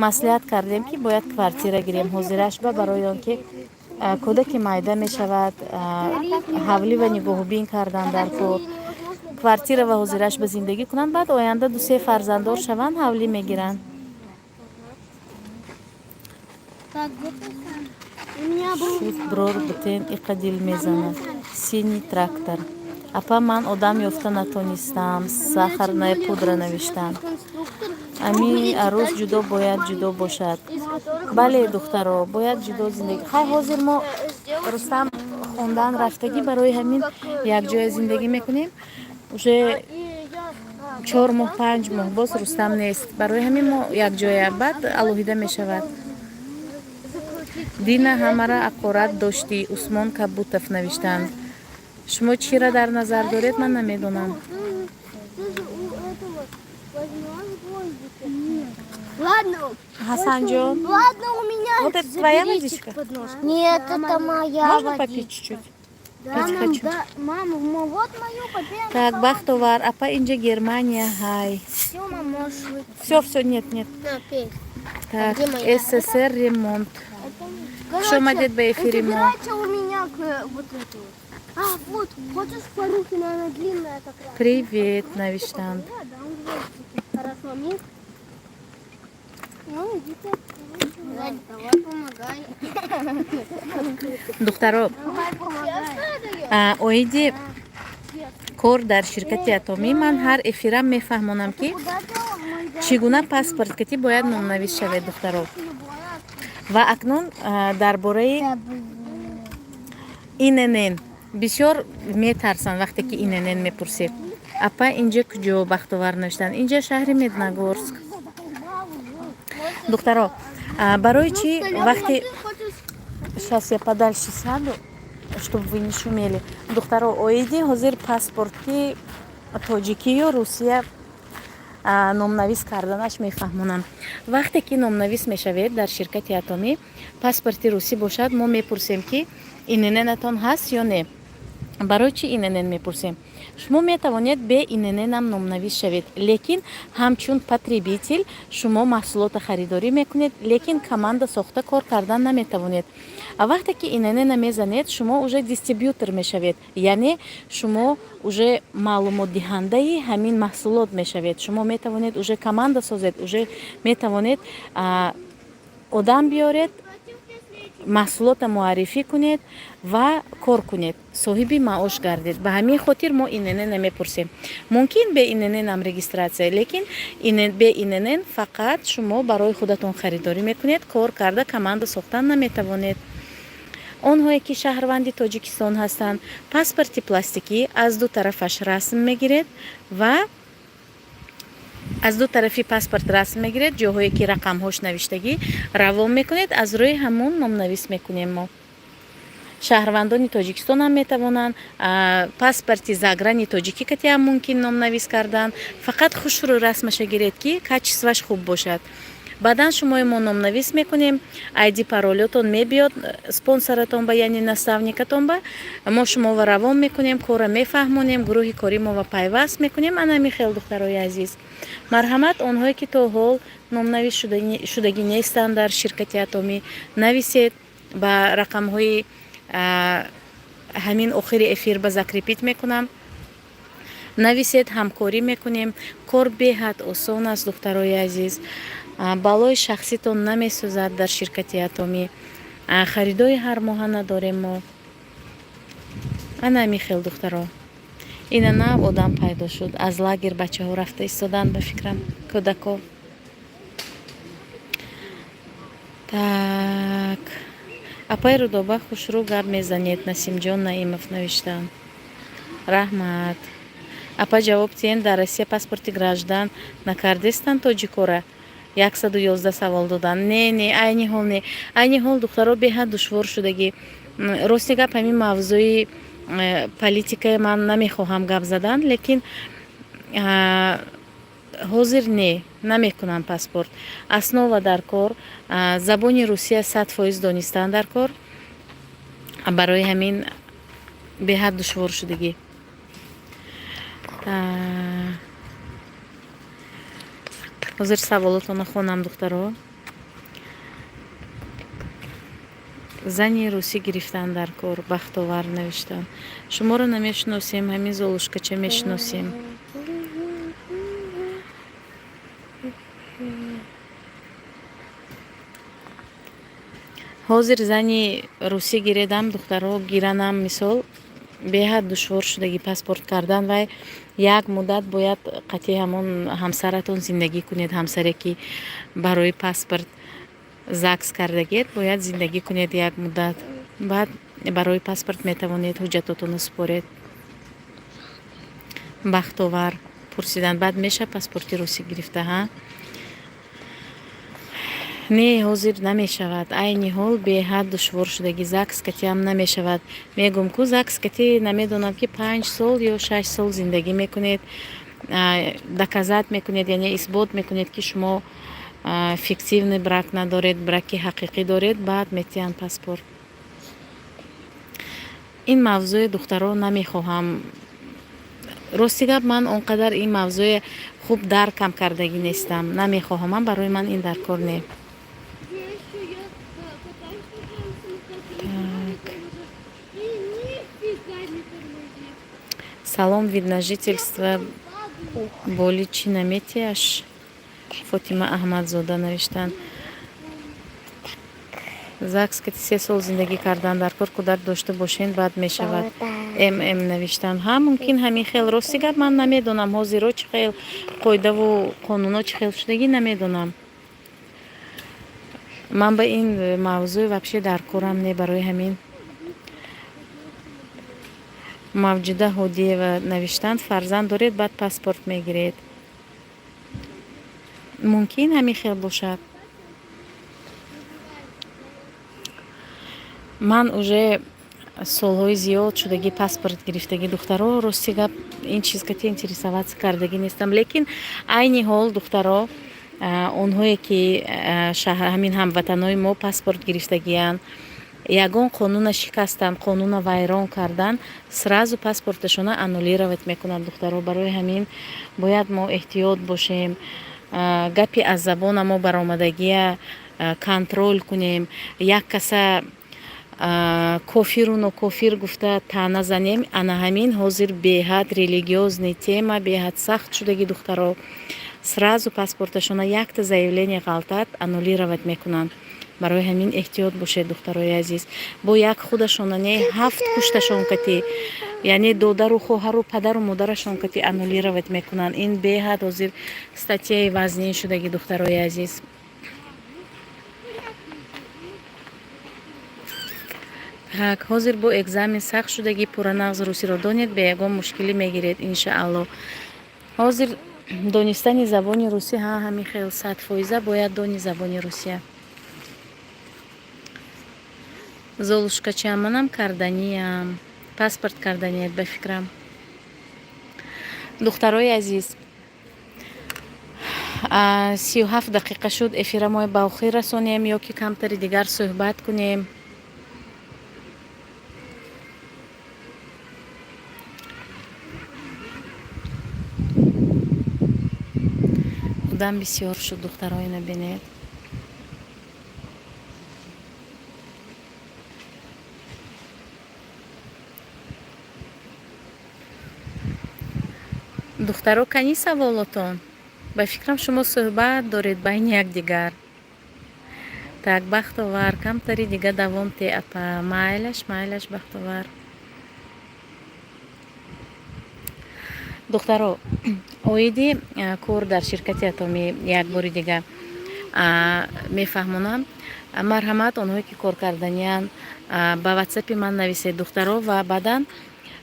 маслиҳат кардем, ки бояд квартира гирем ҳозираш ба, барои он ки кӯдаки майда мешавад, ҳавлӣ ва нигоҳубин кардан дар кор. Квартира ва ҳозираш ба зиндагӣ кунанд, баъд оянда дусе фарзанддор шаванд, ҳавлӣ мегиранд. Шуд, брор бутен, иқа дил мезанад. Синий трактор. Апа, ман одам ёфта натонистам. Сахарная пудра навиштам. Ами арӯс ҷудо бояд ҷудо бошад. Бале, духтаро, бояд ҷудо зиндагӣ. Хай, ҳозир мо Рустам хондан рафтагӣ, барои ҳамин якҷоя зиндагӣ мекунем. Уже 4 моҳ, 5 моҳ боз Рустам нест, барои ҳамин мо якҷоя, баъд алоҳида мешавад. Дина, ҳамара ақорат доштӣ. Усмон Кабутов навиштанд. Шумо чира дар назар доред, ман намедонам. Ладно. Хасанҷон. Ладно, у меня. Вот это твоя водичка? Нет, это моя. Можно попить чуть-чуть? Да, Пить хочу. Да, мама, вот мою попей. Так, Бахтовар, апа, инҷа Германия, ҳай. Все, мама, можешь выпить. Все, все, нет, нет. На, пей. Так, Где моя? СССР ремонт. Хуш омадед ба эфири мо. Забирайте у меня вот эту вот. А, вот, хочешь Фарухина, она длинная как раз. Привет навиштанд. Да, да, он гвоздики. Хорошо, Мир. Ну, иди ты. Давай, помогай. Духтаро, Давай, помогай. Оиди кор дар ширкати Атомӣ ман ҳар эфирам мефаҳмонам, ки чӣ гуна паспорт кати бояд номнавис шавед, духтаро. Ва акнун дар бораи ИНН бисёр метарсанд, вақте ки ИНН мепурсед. Апа, инҷа куҷо? Бахтовар навиштанд, инҷа шаҳри Медногорск. Духтаро, барои чӣ вақте, сейчас я подальше сяду, чтобы вы не шумели. Духтаро, оиди ҳозир паспорти тоҷикӣ ё Русия номнавис карданаш мефаҳмонам. Вақте ки номнавис мешавед дар ширкати Атомӣ, паспорти русӣ бошад, мо мепурсем, ки ИННатон ҳаст ё не. Барои чӣ ИНН мепурсем? Шумо метавонед бе ИННам номнавис шавед, лекин ҳамчун потребитель шумо маҳсулотро харидорӣ мекунед, лекин команда сохта кор кардан наметавонед. А вақте ки ИННа мезанед, шумо уже дистрибьютор мешавед, яъне шумо уже маълумотдиҳандаи ҳамин маҳсулот мешавед. Шумо метавонед уже команда созед, уже метавонед одам биёред, маҳсулотро муаррифӣ кунед ва кор кунед, соҳиби маош гардед. Ба ҳамин хотир мо ИНН намепурсем. Мумкин бе ИННам регистрация, лекин бе ИНН фақат шумо барои худатон харидорӣ мекунед, кор карда команда сохтан наметавонед. Онҳое ки шаҳрванди Тоҷикистон ҳастанд, паспорти пластикӣ аз ду тарафаш расм мегиред ва аз ду тарафи паспорт расм мегиред, ҷоҳое ки рақамҳош навиштагӣ, равон мекунед, аз рӯи ҳамон номнавис мекунем мо. Шаҳрвандони Тоҷикистон ҳам метавонанд, паспорти заграни тоҷикӣ катиам мумкин номнавис кардан, фақат хушрӯ расмаша гиред, ки качестваш хуб бошад. Баъдан шумои мо номнавис мекунем, айди паролётон мебиёд спонсоратон ба, яъне наставникатон ба. Мо шуморо равон мекунем, корро мефаҳмонем, гурӯҳи кори мова пайваст мекунем. Ана ҳамин хел, духтарои азиз, марҳамат. Онҳое ки то ҳол номнавис шудагӣ нестанд дар ширкати Атомӣ, нависед ба рақамҳои ҳамин охири эфир ба закрепить мекунам. Нависед, ҳамкорӣ мекунем. Кор беҳад осон аст, духтарои азиз, балои шахситон намесӯзад. Дар ширкати Атомӣ харидои ҳар моҳа надорем мо. Ана ҳамин хел, духтаро. Ина нав одам пайдо шуд, аз лагер бачаҳо рафта истоданд, ба фикрам, кӯдако. Так, апай Рудоба, хушрӯ гап мезанед, Насимҷон Наимов навиштанд, раҳмат. Апа, ҷавоб тиҳен, дар Россия паспорти граждан накардестанд тоҷикора? 111 савол доданд. Не, не, айни ҳол не, айни ҳол, духтаро, беҳад душвор шудагӣ. Рости гап, ҳамин мавзӯи политикаи ман намехоҳам гап задан, лекин ҳозир не, намекунам паспорт. Основа дар кор забони русия 100% донистан дар кор. Барои ҳамин беҳад душвор шудагӣ. Та- ҳозир саволотонро хонам, духтаро. Зани русӣ гирифтан дар кор, Бахтовар навиштан. Шуморо намешиносем, ҳамин Золушкача мешиносем. Ҳозир зани русӣ гиредам, духтаро, гиранам, мисол, беҳад душвор шудагӣ паспорт кардан. Вай як муддат бояд қатъи ҳамон ҳамсаратон зиндагӣ кунед. Ҳамсаре ки барои паспорт ЗАГС кардагед, бояд зиндагӣ кунед як муддат, баъд барои паспорт метавонед ҳуҷҷатотонро супоред. Бахтовар пурсиданд, баъд меша паспорти русӣ гирифта? Ҳа, не, ҳозир намешавад. Айни ҳол беҳад душвор шудагӣ. ЗАГС катиам намешавад. Мегӯм ку, ЗАГС кати намедонам ки 5 сол ё 6 сол зиндагӣ мекунед, доказать мекунед, яъне исбот мекунед, ки шумо фиктивный брак надоред, браки ҳақиқӣ доред, баъд метиҳанд паспорт. Ин мавзӯи, духтаро, намехоҳам. Рости гап, ман он қадар ин мавзӯе хуб даркам кардагӣ нестам, намехоҳам ман, барои ман ин дар кор не. Еще я катаюсь на самокате, и нифига не Салом, вид на жительство боли чӣ наметиҳаш? Фотима Аҳмадзода навиштанд. ЗАГС ки 3 сол зиндагӣ кардан дар кор, кӯдак дошта бошен, бад мешавад. Мм навиштанд. Ҳа, мумкин ҳамин хел. Рости гап, ман намедонам, ҳозиро чӣ хел қоидаву қонунҳо чӣ хел шудагӣ, намедонам. Ман ба ин мавзӯъ вообще дар корам не, барои ҳамин. Мавҷуда Ҳодиева навиштанд: фарзанд доред, баъд паспорт мегиред. Мумкин ҳамин хел бошад. Ман уже солҳои зиёд шудагӣ паспорт гирифтагӣ, духтаро. Рости гап, ин чиз кати интересоваться кардагӣ нестам, лекин айни ҳол, духтаро, онҳое ки ҳамин ҳамватанои мо паспорт гирифтагиянд, ягон қонуна шикастанд, қонуна вайрон кардан, сразу паспорташона аннулировать мекунанд, духтаро. Барои ҳамин бояд мо эҳтиёт бошем, гапи аз забона мо баромадагия контроль кунем. Як каса кофиру нокофир гуфта таъна занем. Ана ҳамин ҳозир беҳад религиозный тема, беҳад сахт шудагӣ, духтаро. Сразу паспорташона якта заявление ғалтат, аннулировать мекунанд. Барои ҳамин эҳтиёт бошед, духтарои азиз. Бо як худашона не, ҳафт пушташон кати, яъне додару хоҳару падару модарашон кати аннулировать мекунанд. Ин беҳад ҳозир статьяи вазнин шудагӣ, духтарои азиз. Так, ҳозир бо экзамен сахт шудагӣ, пурра нағз русиро донед, бе ягон мушкилӣ мегиред, иншаалло. Ҳозир донистани забони русӣ, ҳа, ҳамин хел, 100% бояд дони забони русия. Золушкача, манам карданиям, паспорт карданият, ба фикрам. Духтарои азиз, 37 дақиқа шуд. Эфира мо ба охир расонем ё ки камтари дигар суҳбат кунем? Одам бисёр шуд, духтаро, ина бинед. Духтаро, кани саволотон? Ба фикрам, шумо суҳбат доред байни якдигар. Так, Бахтовар, камтари дига давом те, апа. Майлаш, майлаш, Бахтовар. Духтаро, оиди кор дар ширкати атомӣ як бори дига мефаҳмонам. Марҳамат, онҳое ки кор карданиянд, ба ватсапи ман нависед, духтаро. Ва баъдан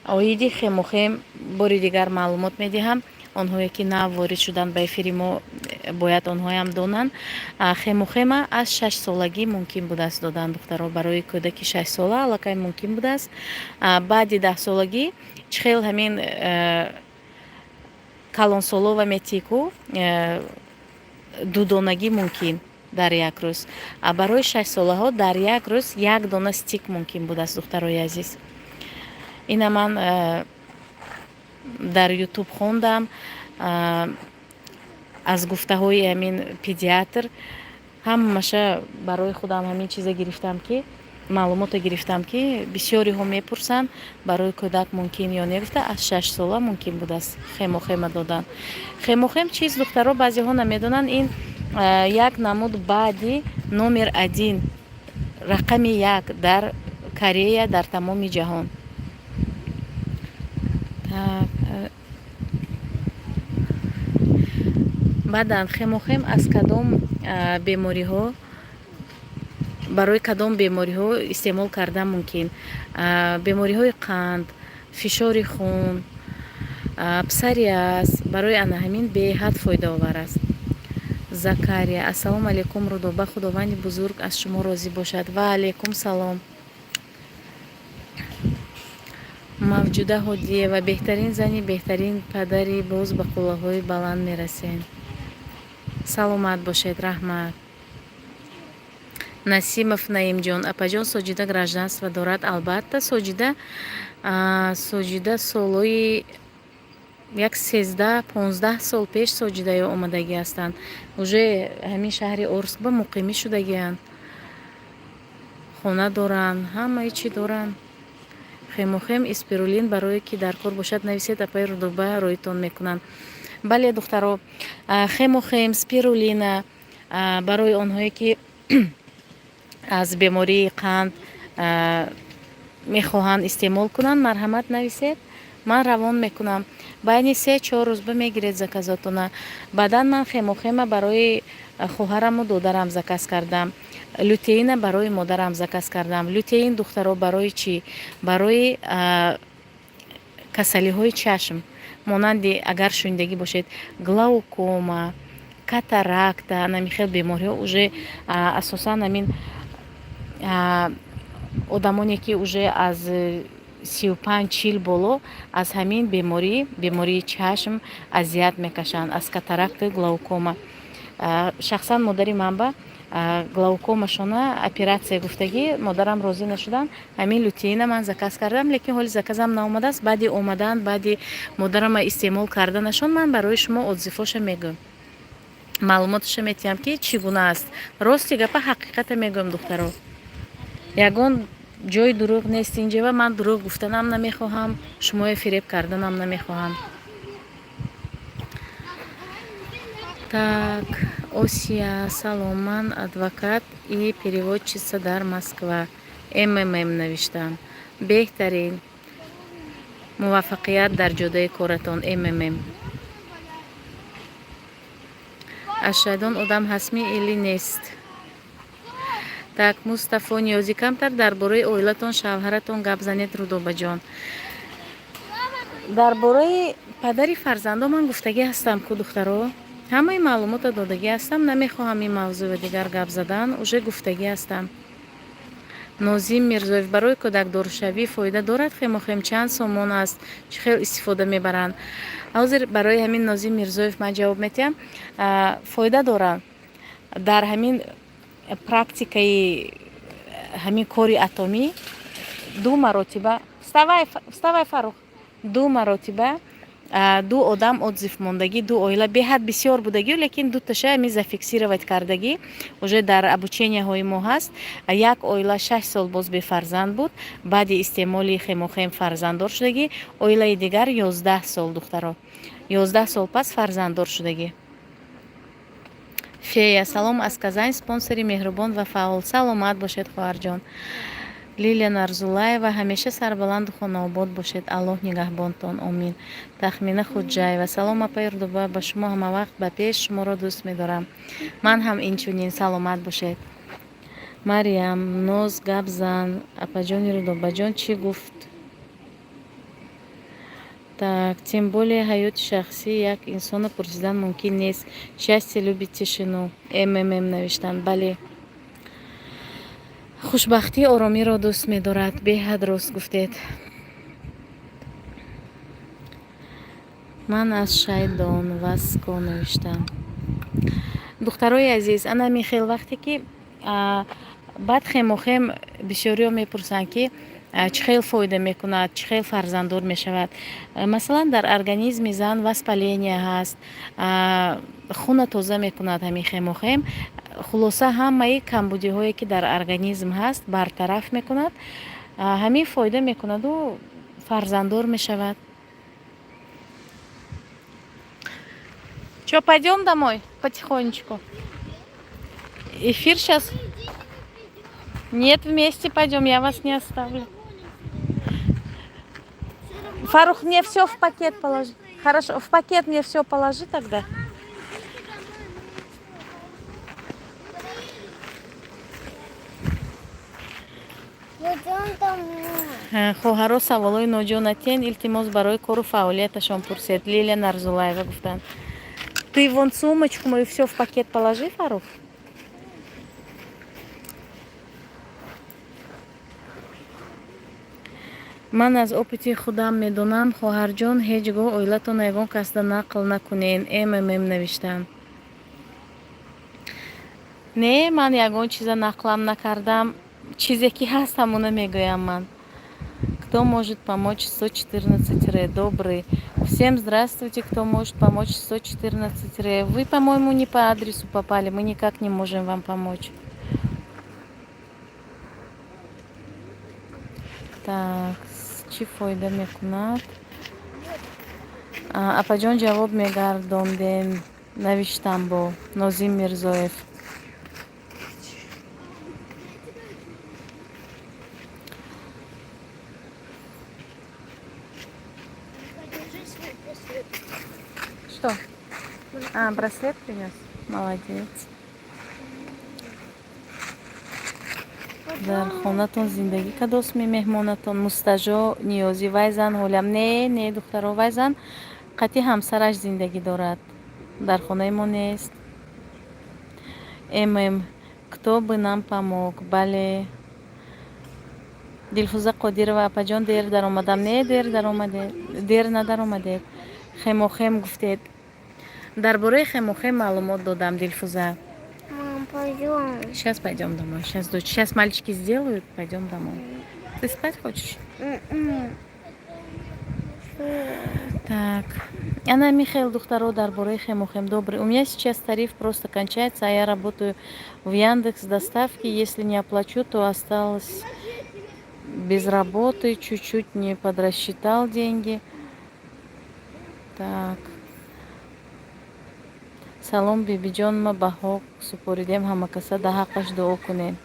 оиди хемохем бори дигар маълумот медиҳам. Онҳое ки нав ворид шуданд ба эфири мо, бояд онҳоям донанд: хемохема аз 6-солагӣ мумкин будааст додан, духтаро. Барои кӯдаки 6-сола аллакай мумкин будааст. Баъди 10-солагӣ чӣ хел ҳамин калонсолова метику дудонагӣ мумкин дар як рӯз, барои 6-солаҳо дар як рӯз як дона стик мумкин будааст, духтарои азиз. Ина ман дар Ютуб хондам аз гуфтаҳои ҳамин педиатр. Ҳамаша барои худам ҳамин чиза гирифтам, ки маълумота гирифтам, ки бисёриҳо мепурсанд, барои кӯдак мумкин ё не гуфта. Аз 6 сола мумкин будааст хемохема додан. Хемохем чиз, духтаро, баъзеҳо намедонанд. Ин як намуд баъди номер один, рақами як дар Корея, дар тамоми ҷаҳон. Так, баъдан хемохем аз кадом бемориҳо, барои кадом бемориҳо истеъмол кардан мумкин? Бемориҳои қанд, фишори хун, псориаз, барои ана ҳамин беҳад фоидаовар аст. Закария: ассалому алайкум, Рудоба, Худованди бузург аз шумо розӣ бошад. Ва алайкум салом. Мавҷуда Ҳодиева: беҳтарин зани, беҳтарин падари, боз ба қуллаҳои баланд мерасем, саломат бошед, раҳмат. Насимов Наимҷон: апаҷон, Соҷида гражданство дорад? Албатта, Соҷида. Соҷида солҳои як 13-15 сол пеш Соҷидаё омадагӣ ҳастанд, уже ҳамин шаҳри Орск ба муқимӣ шудагианд, хона доранд, ҳамаи чӣ доранд. Хемохем и спирулин барое ки дар кор бошад, нависед, апаи Рудоба роитон мекунанд. Бале, духтаро, хемохем, спирулина барои онҳое ки аз бемории қанд мехоҳанд истеъмол кунанд, марҳамат, нависед, ман равон мекунам. Байни 3-4 рӯз бимегиред заказотона. Баъдан ман хемохема барои хоҳараму додарам заказ кардам, лютеина барои модарам заказ кардам. Лютеин, духтаро, барои чӣ? Барои касалиҳои чашм, монанди, агар шунидагӣ бошед, глаукома, катаракта, анами хел бемориҳо. Уже асосан ҳамин одамоне ки уже аз 35-40 боло аз ҳамин беморӣ, бемории чашм азият мекашанд, аз катаракта, глаукома. Шахсан модари ман ба глаукомашона оператсия гуфтагӣ, модарам розӣ нашуданд. Ҳамин лютеина ман заказ кардам, лекин ҳоли заказам наомадааст. Баъди омадан, баъди модарама истеъмол карданашон, ман барои шумо отзывоша мегӯям, маълумоташа метиҳам, ки чӣ гуна аст. Рости гапа, ҳақиқата мегӯям, духтаро, ягон ҷои дурӯғ нест инҷава. Ман дурӯғ гуфтанам намехоҳам, шуморо фиреб карданам намехоҳам. Так, Осия, салом, ман адвокат и переводчица дар Москва, МММ навиштам. Беҳтарин, муваффақият дар ҷодаи коратон, МММ. Аз Шайдон одам ҳастми или нест? Так, Мустафо Ниёзӣ, камтар дар бораи оилатон, шавҳаратон гап занед, Рудобаҷон. Дар бораи падари фарзандо ман гуфтагӣ ҳастам ку, духтаро, ҳамаи маълумотро додагӣ ҳастам. Намехоҳам ин мавзӯъ дигар гап задан, уже гуфтагӣ ҳастам. Нозим Мирзоев, барои кӯдакдоршавӣ фоида дорад хемохем? Чанд сомон аст, чӣ хел истифода мебаранд? Ҳозир барои ҳамин Нозим Мирзоев ман ҷавоб метиҳам. Фоида дорад. Дар ҳамин практикаи ҳамин кори атомӣ ду маротиба, вставай, вставай, Фарух, ду маротиба ду одам отзыв мондагӣ, ду оила беҳад бисёр будагӣ, лекин дуташа ами зафиксировать кардагӣ, уже дар обученияҳои мо ҳаст. Як оила 6 сол боз бефарзанд буд, баъди истеъмоли хемохем фарзанддор шудагӣ. Оилаи дигар 11 сол, духтаро, 11 сол пас фарзанддор шудагӣ. Фея, салом аз Казань, спонсори меҳрубон ва фаъол, саломат бошед, хоҳарҷон. Лилия Нарзулаева, ҳамеша сарбаланду хонаобод бошед, Аллоҳ нигаҳбонтон, омин. Тахмина Хуҷаева, салом, апаи Рудоба, ба шумо ҳамавақт ба пеш, шуморо дӯст медорам. Ман ҳам инчунин, саломат бошед. Мариям, ноз гап зан, апаҷони Рудобаҷон чӣ гуфт? Так, тем более ҳаёти шахсии як инсонро пурсидан мумкин нест. Счастье любит тишину, МММ навиштанд. Бале, хушбахтӣ оромиро дӯст медорад, беҳад рост гуфтед. Ман аз Шайдон, Васко навиштам. Духтарои азиз, ана хел вақте ки баъд хемохем, бисёриҳо мепурсанд, ки чӣ хел фоида мекунад, чӣ хел фарзанддор мешавад. Масалан, дар организми зан воспаление ҳаст, хуна тоза мекунад ҳамин хемохем. Хулоса, ҳамаи камбудиҳое ки дар организм ҳаст, бартараф мекунад. Ҳамин фоида мекунаду фарзанддор мешавад. Чё, пойдем домой потихонечку? Эфир сейчас. Нет, вместе пойдем, я вас не оставлю. Фарух, мне все в пакет положи. Хорошо, в пакет мне все положи тогда. Хоҳаро, саволҳои ноҷо натиҳен, илтимос, барои кору фаъолияташон пурсед, Лилия Нарзулаева гуфтанд. Ты вон сумочку мою все в пакет положи, Фарух. Ман аз опыти худам медонам, хоҳарҷон, ҳеҷ гоҳ оилатонро ягон касда нақл накунен, МММ навиштам. Не, ман ягон чиза нақлам накардам, чизе ки ҳаст, ҳамона мегӯям ман. Кто может помочь 114 ре? Добрый всем, здравствуйте, кто может помочь 114 ре? Вы, по-моему, не по адресу попали, мы никак не можем вам помочь. Так. Чӣ фоида мекунад? Апаҷон, ҷавоб мегардонден, навиштам бо Нозим Мирзоев. Подержи свой браслет. Что? А, браслет принес? Молодец. Дар хонатон зиндагӣ кадосми меҳмонатон? Мустажо Ниёзӣ. Вай зан ҳолям не, не, духтаро, вай зан қатъи ҳамсараш зиндагӣ дорад, дар хонаи мо нест. Кто бы нам помог. Бале, Дилфуза Қодирова. Апаҷон, дер даромадам. Не, дер даромадед, дер надаромадед. Хемохем гуфтед, дар бораи хемохем маълумот додам, Дилфуза. Мам, пойдем. Сейчас пойдем домой. Сейчас, дочь. Сейчас мальчики сделают, пойдем домой. Ты спать хочешь? М-м. Так. Ана, Михаил, духтаро, дар бораи хемохем. Добрый. У меня сейчас тариф просто кончается, а я работаю в Яндекс доставке. Если не оплачу, то осталось без работы. Чуть-чуть не подрасчитал деньги. Так. Салом, бибиҷон, ма ба ҳоқ супоридем, ҳамакаса да ҳаққаш дуо кунем,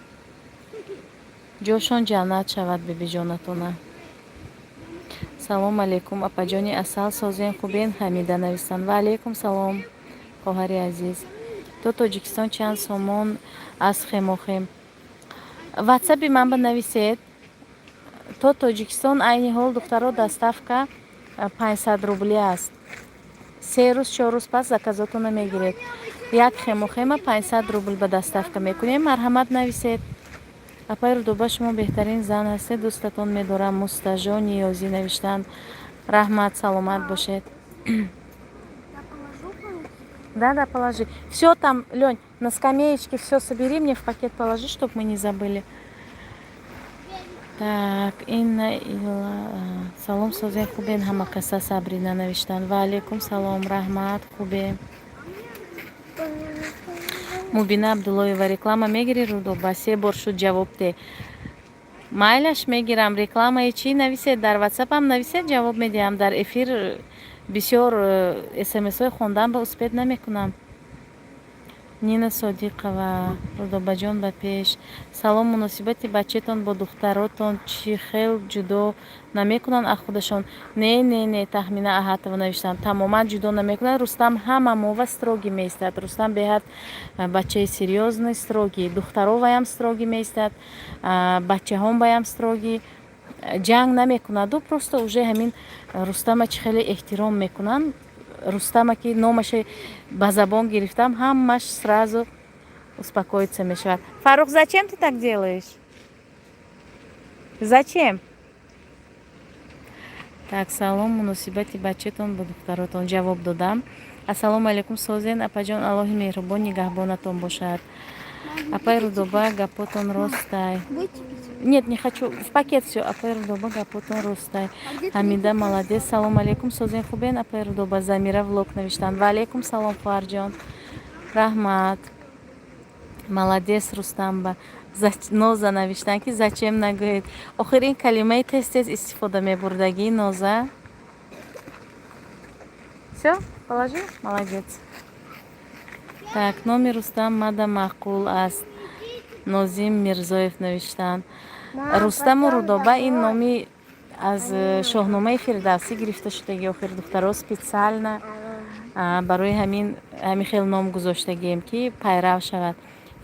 ҷошон ҷаннат шавад бибиҷонатона. Салом алейкум, апаҷони асал, созен, хубен? Ҳамида нависанд. Ва алейкум салом, хоҳари азиз. То Тоҷикистон чанд сомон аз хемохем? Ватсапи ман ба нависед. То Тоҷикистон айни ҳол, духтаро, доставка 500 рубли аст. 3 рӯз, 4 рӯз пас заказотона мегиред. Як хемохема 500 рубл ба доставка мекунем. Марҳамат, нависед. Апаи Рудоба, шумо беҳтарин зан ҳастед, дӯстатон медорам. Мустажо Ниёзӣ навиштанд. Раҳмат, саломат бошед. Я положу палочку? Да, положи. Все там, Лень, на скамеечке все собери, мне в пакет положи, чтобы мы не забыли. Так, Инна Ила. Салом, созен, хубен ҳамакаса? Сабрина навиштанд. Ва алейкум салом, раҳмат, хубе. Мубина Абдуллоева. Реклама мегири, Рудоба? Се бор шуд, ҷавоб де. Майлаш, мегирам. Рекламаи чӣ? Нависед, дар ватсапам нависед, ҷавоб медиҳам. Дар эфир бисёр смсҳои хондан ба успеть намекунам. Нина Содиқова. Рудобаҷон, ба пеш. Салом, муносибати бачаетон бо духтаротон чӣ хел, ҷудо намекунанд аз худашон? Не, не, не, Таҳмина Аҳатова навиштанд. Тамоман ҷудо намекунанд. Рустам ҳама мова строгий меистад. Рустам беҳад бачаи серьёзный, строгий. Духтароваям строгий меистад, бачаҳом баям строгий. Ҷанг намекунаду, просто уже ҳамин Рустама чӣ хеле эҳтиром мекунанд. Рустама ки номаше ба забон гирифтам, ҳамаш сразу успокоиться мешавад. Фарух, зачем ты так делаешь? Зачем? Так, салом, муносибати бачаатон бо духтаротон? Ҷавоб додам. Ассалому алайкум, созен, апаҷон, Аллоҳи меҳрубон нигаҳбонатон бошад. Апай Рудоба, гапотон ростай. Нет, не хочу, в пакет все. Апай Рудоба, гапотон ростай. Ҳамида, молодец. Салом алейкум, созен, хубен, апай Рудоба? Замира Влог навиштанд. Ва алейкум салом, хоҳарҷон, раҳмат. Молодец Рустамба. Ноза навиштанд, ки зачем нагӯед. Охир ин калимаи тез тез истифода мебурдагӣ, Ноза. Все, положи, молодец. Так, номи Рустам мада маъқул аст, Нозим Мирзоев навиштанд. Рустаму Рудоба ин номи аз Шоҳномаи Фирдавсӣ гирифта шудаги. Охир, духтаро, специально барои ҳамин хел ном гузоштагием, ки пайрав шавад.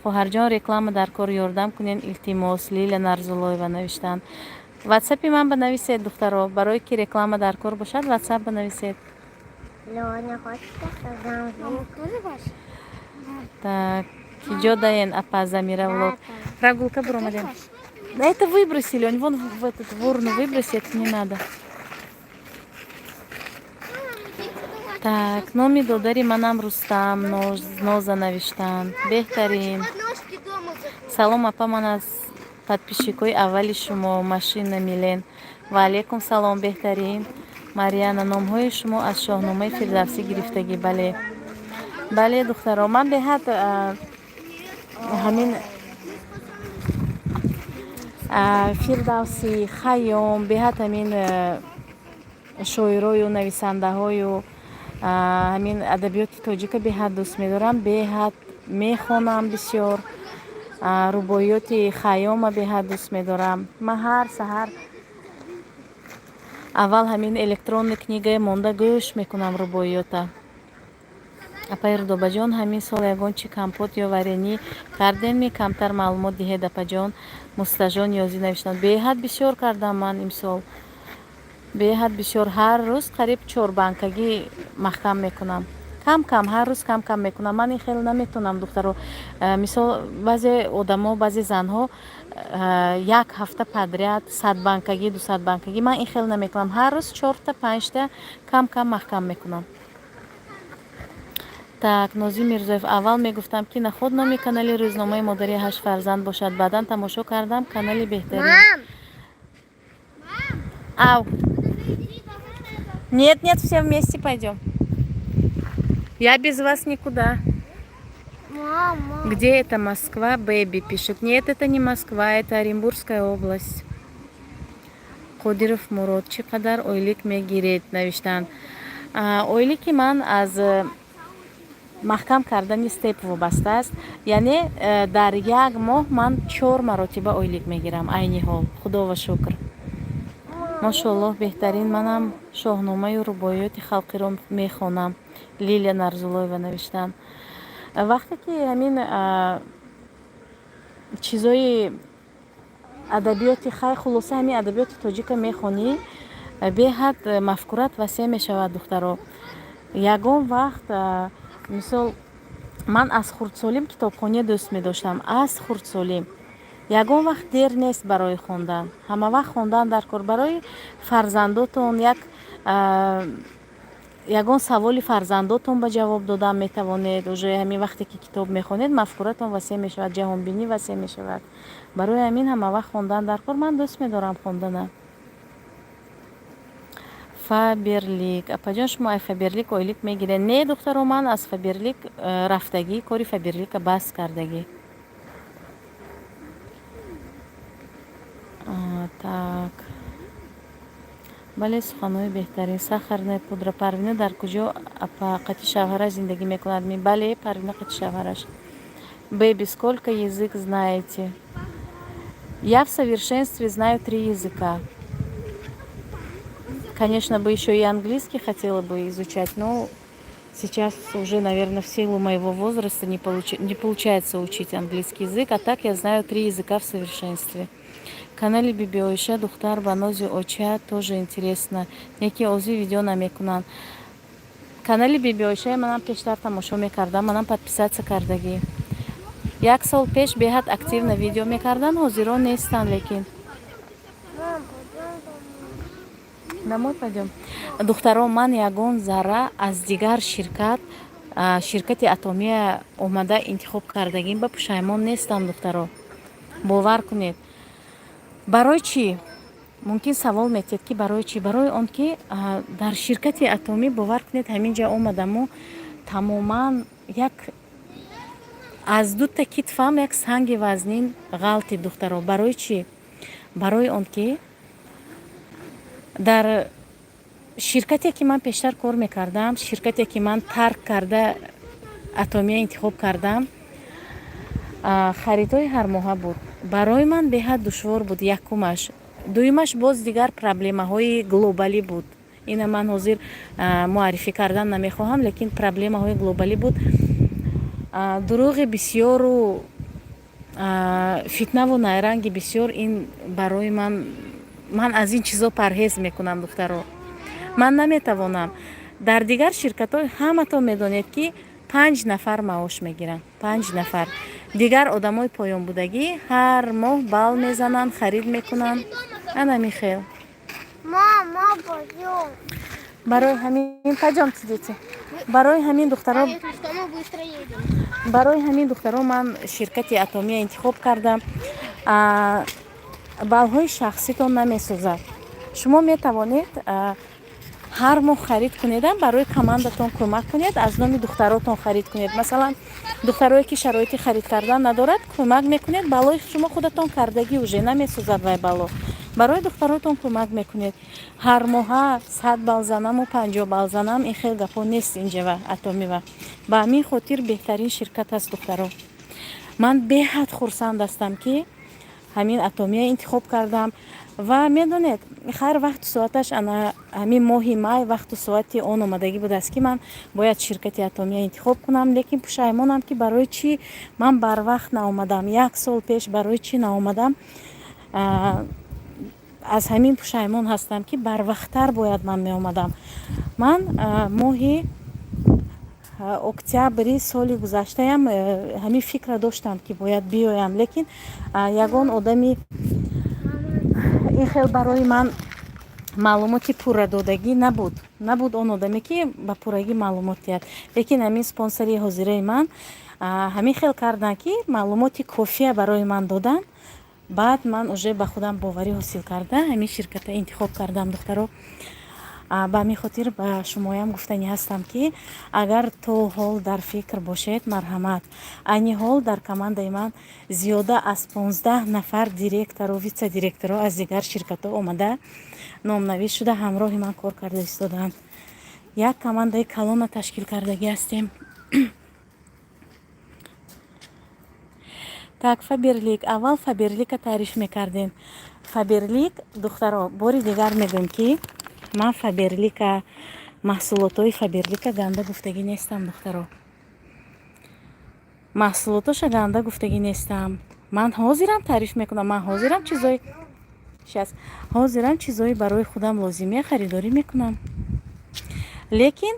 Хоҳарҷон, реклама дар кор, ёрдам кунен, илтимос. Лиля Нарзулоева навиштанд. Ватсапи ман банависед, духтаро, барое ки реклама дар кор бошад, ватсап банависед. Лёня, хочешь, я создам звук? Тоже ваш? Так, киҷо даен, апа? Замира Влог. Прогулка буромадем. Да это выброси, Лень, вон в этот, в урну выброси, это не надо. Так, номи додари манам Рустам, Ноза навиштанд. Беҳтарин. Подножки дома забыл. Салом, апа, ман аз подписчикои аввали шумо, Машина Милен. Ва алейкум салом, беҳтарин. Марьяна, номҳои шумо аз Шоҳномаи Фирдавсӣ гирифтагӣ. Бале. Бале, духтаро, ман беҳад ҳамин Фирдавсӣ, Хайём, беҳад ҳамин шоирою нависандаҳою ҳамин адабиёти тоҷика беҳад дӯст медорам, беҳад мехонам бисёр. Рубоиёти Хайёма беҳад дӯст медорам. Ман ҳар саҳар аввал ҳамин электронный книга е монда гӯш мекунам рубоиёта. Апаи Рудобаҷон, ҳамин сол ягон чи компот ё варенье кардем? Камтар маълумот диҳед, апаҷон. Мустаҷон Ёзӣ навиштанд. Беҳад бисёр кардам ман имсол, беҳад бисёр. Ҳар рӯз қариб чор банкагӣ маҳкам мекунам. Кам кам, ҳар рӯз кам кам мекунам. Ман ин хеле наметавонам, духтаро. Мисол, баъзе одамо, баъзе занҳо як ҳафта подряд 100 банкагӣ, 200 банкагӣ. Ман ин хеле намекунам. Ҳар рӯз чорта, панҷта кам кам маҳкам мекунам. Так, Нозим Мирзоев: аввал мегуфтам, ки наход номи канали рӯзномаи модари ҳашт фарзанд бошад, баъдан тамошо кардам, канали беҳтарин. Ав, нет, нет, все вместе пойдем, я без вас никуда. Мама. Где это, Москва? Бэби пишет. Нет, это не Москва, это Оренбургская область. Қодиров Мурод: чӣ қадар ойлик мегиред? Навиштанд. Ойлики ман аз маҳкам кардани степ вобаста аст, яъне дар як моҳ ман чор маротиба ойлик мегирам айни ҳол, худова шукр, мошоаллоҳ, беҳтарин. Манам шоҳномаю рубоиёти халқиро мехонам, Лилия Нарзулоева навиштанд. Вақте ки ҳамин чизои адабиёти хай, хулоса, ҳамин адабиёти тоҷика мехонӣ, беҳад мафкурат васеъ мешавад, духтаро. Ягон вақт, мисол, ман аз хурдсолим китобхония дӯст медоштам, аз хурдсолим. Ягон вақт дер нест барои хондан, ҳама вақт хондан дар кор. Барои фарзандотон як ягон саволи фарзандотон ба ҷавоб додан метавонед. Уже ҳамин вақте ки китоб мехонед, мафкуратон васеъ мешавад, ҷаҳонбинӣ васеъ мешавад. Барои ҳамин ҳама вақт хондан дар кор. Ман дӯст медорам хондана. Фаберлик: апаҷон, шумо ай Фаберлик ойлик мегиред? Не, духтаро, ман аз Фаберлик рафтагӣ, кори Фаберлика бас кардагӣ. Так, бале, суханҳои беҳтарин. Сахарная пудра. Парвина дар куҷо, апа? Қати шавҳараш зиндагӣ мекунад? Бале, Парвина қати шавҳараш. Бэби: сколько язык знаете? Я в совершенстве знаю три языка. Конечно, бы еще и английский хотела бы изучать, но сейчас уже, наверное, в силу моего возраста не получается учить английский язык, а так я знаю три языка в совершенстве. Канали Бибиоиша, духтар ба нози оча, тоже интересно. Яке ози видео намекунанд. Канали Бибиоишаи манам пештар тамошо мекардам, манам подписаться кардагӣ. Як сол пеш беҳад активно видео мекардан, ҳозирон нестанд лекин. Мам, пойдем домой. Домой пойдем. Духтаро, ман ягон зарра аз дигар ширкат, ширкати Атомия омада интихоб кардагим, ба пушаймон нестам, духтаро, бовар кунед. Барои чӣ? Мумкин савол метиҳед, ки барои чӣ. Барои он ки дар ширкати Атомӣ, бовар кунед, ҳамин ҷа омадаму тамоман як аз дута китфам як санги вазнин ғалтид, духтаро. Барои чӣ? Барои он ки дар ширкате ки ман пештар кор мекардам, ширкате ки ман тарк карда Атомия интихоб кардам, харидҳои ҳармоҳа буд. Барои ман беҳад душвор буд якумаш. Дуюмаш, боз дигар проблемаҳои глобалӣ буд. Ина ман ҳозир муаррифӣ кардан намехоҳам, лекин проблемаҳои глобалӣ буд, дурӯғи бисёру фитнаву найранги бисёр. Ин барои ман, ман аз ин чизо парҳез мекунам, духтаро, ман наметавонам. Дар дигар ширкатҳо ҳаматон медонед, ки панҷ нафар маош мегиранд, панҷ нафар. Дигар одамои поёнбудагӣ ҳар моҳ бал мезананд, харид мекунанд, анами хел. Мама, пойдем. Барои ҳамин, пойдёмте, дети. Барои ҳамин, духтаро, А если что, мы быстро едем. барои ҳамин, духтаро, ман ширкати Атомия интихоб кардам. Баллҳои шахситон намесӯзад. Шумо метавонед Ҳар моҳ харид кунедам, барои командатон кӯмак кунед, аз номи духтаротон харид кунед. Масалан, духтарое ки шароити харид кардан надорад, кӯмак мекунед. Балои шумо худатон кардагӣ уже намесӯзад вай бало. Барои духтаротон кӯмак мекунед. Ҳар моҳа 100 балл занаму 50 балл занам, ин хел гапҳо нест инҷава Атомива. Ба ҳамин хотир беҳтарин ширкат аст, духтаро. Ман беҳад хурсанд ҳастам, ки ҳамин Атомия интихоб кардам. Ва медонед, хайр, вақту соаташ ана ҳамин моҳи май вақту соати он омадагӣ будааст, ки ман бояд ширкати Атомия интихоб кунам. Лекин пушаймонам, ки барои чӣ ман барвақт наомадам, як сол пеш барои чӣ наомадам. Аз ҳамин пушаймон ҳастам, ки барвақттар бояд ман меомадам. Ман моҳи октябри соли гузаштаям ҳамин фикра доштам, ки бояд биёям, лекин ягон одами ин хел барои ман маълумоти пуррадодагӣ набуд. Набуд он одаме, ки ба пуррагӣ маълумот диҳад. Лекин ҳамин спонсори ҳозираи ман ҳамин хел карданд, ки маълумоти кофия барои ман доданд. Баъд ман уже ба худам боварӣ ҳосил карда, ҳамин ширката интихоб кардам, духтаро. Ба ҳамин хотир ба шумоям гуфтанӣ ҳастам, ки агар то ҳол дар фикр бошед, марҳамат. Айни ҳол дар командаи ман зиёда аз 15 нафар директору вице-директоро аз дигар ширкатҳо омада, номнавис шуда, ҳамроҳи ман кор карда истодаанд. Як командаи калона ташкил кардагӣ ҳастем. Так, Фаберлик. Аввал Фаберлика таъриф мекардем. Фаберлик, духтаро, бори дигар мегӯем, ки ман Фаберлика, маҳсулотҳои Фаберлика ганда гуфтагӣ нестам, духтаро. Маҳсулотоша ганда гуфтагӣ нестам. Ман ҳозирам таъриф мекунам. Ман ҳозирам чизои щас ҳозирам чизои барои худам лозимия харидорӣ мекунам, лекин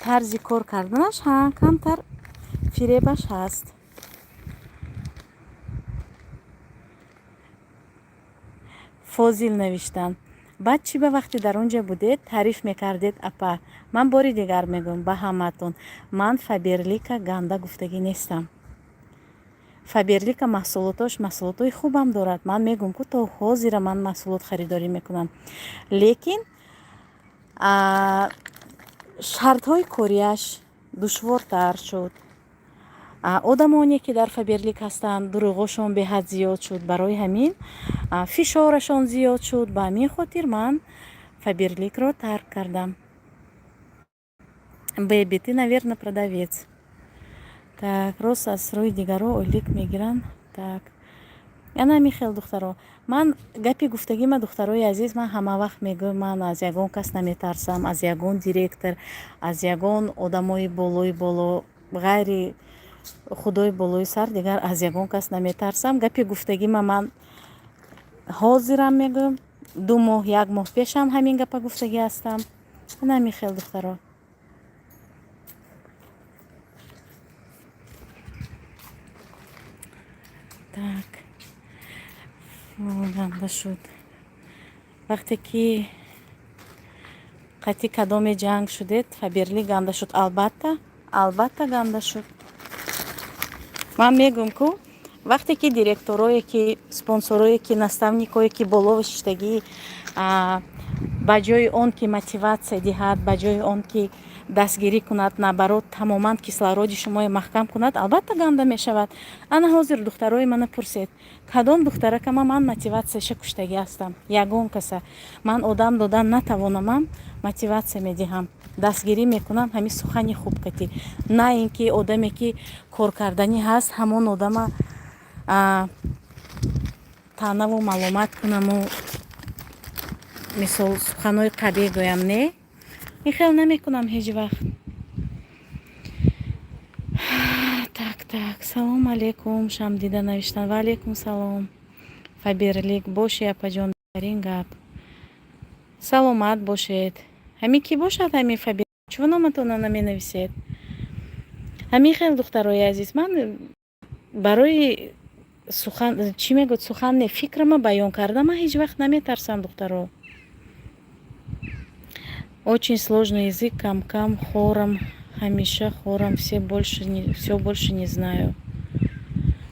тарзи кор карданаш ҳа камтар фиребаш ҳаст. Фозил навиштанд: баъд чӣ ба вақте дар он ҷо будед, таъриф мекардед, апа? Ман бори дигар мегӯям ба ҳамаатон: ман Фаберлика ганда гуфтагӣ нестам. Фаберлика маҳсулотош маҳсулотҳои хубам дорад. Ман мегӯям ку, то ҳозира ман маҳсулот харидорӣ мекунам, лекин шартҳои кориаш душвортар шуд. Одамоне ки дар Фаберлик ҳастанд, дурӯғошон беҳад зиёд шуд. Барои ҳамин фишорашон зиёд шуд. Ба ҳамин хотир ман Фаберликро тарк кардам. Беби, ты, наверно, продавец. Так, рост, аз рӯи дигаро ойлик мегиранд. Так, ана ҳамин хел, духтаро. Ман гапи гуфтагима, духтарои азиз, ман ҳама вақт мегӯям: ман аз ягон кас наметарсам, аз ягон директор, аз ягон одамои болои боло, ғайри худои болои сар, дигар аз ягон кас наметарсам. Гапи гуфтагима ман ҳозирам мегӯям, 2 моҳ, як моҳ пешам ҳамин гапа гуфтагӣ ҳастам. Ана ҳамин хел, духтаро. Так, ганда шуд. Вақте ки қатъи кадоме ҷанг шудед, Фаберлик ганда шуд. Албатта, албатта, ганда шуд. Ман мегӯям ку, вақте ки директорое ки, спонсорое ки, наставникое ки боло шиштагӣ, ба ҷои он ки мотиватсия диҳад, ба ҷои он ки дастгирӣ кунад, наоборот, тамоман кислороди шуморо маҳкам кунад, албатта, ганда мешавад. Ана ҳозир духтарои мана пурсед, кадом духтаракама ман мотиватсияша куштагӣ ҳастам? Ягон каса. Ман одам додан натавонамам, мотиватсия медиҳам, дастгирӣ мекунам ҳамин сухани хуб катӣ, на ин ки одаме ки коркарданӣ ҳаст, ҳамон одама таънаву маломат кунаму, мисол, суханҳои қабеҳ гӯям. Не, ин хел намекунам ҳеҷ вақт. Так, так, салом алейкум, Шамдида навиштан. Ва алейкум салом. Фаберлик боши, апаҷон, ин гап. Саломат бошед. Ҳамин кӣ бошад, ҳамин Фабер? Чӯ номатона наменависед? Ҳамин хел, духтарои азиз, ман барои сухан, чӣ мегӯяд, сухан не, фикрама баён карда, ман ҳеҷ вақт наметарсам, духтаро. Очень сложный язык, кам-кам хором, ҳамеша хором, все больше не, все больше не знаю.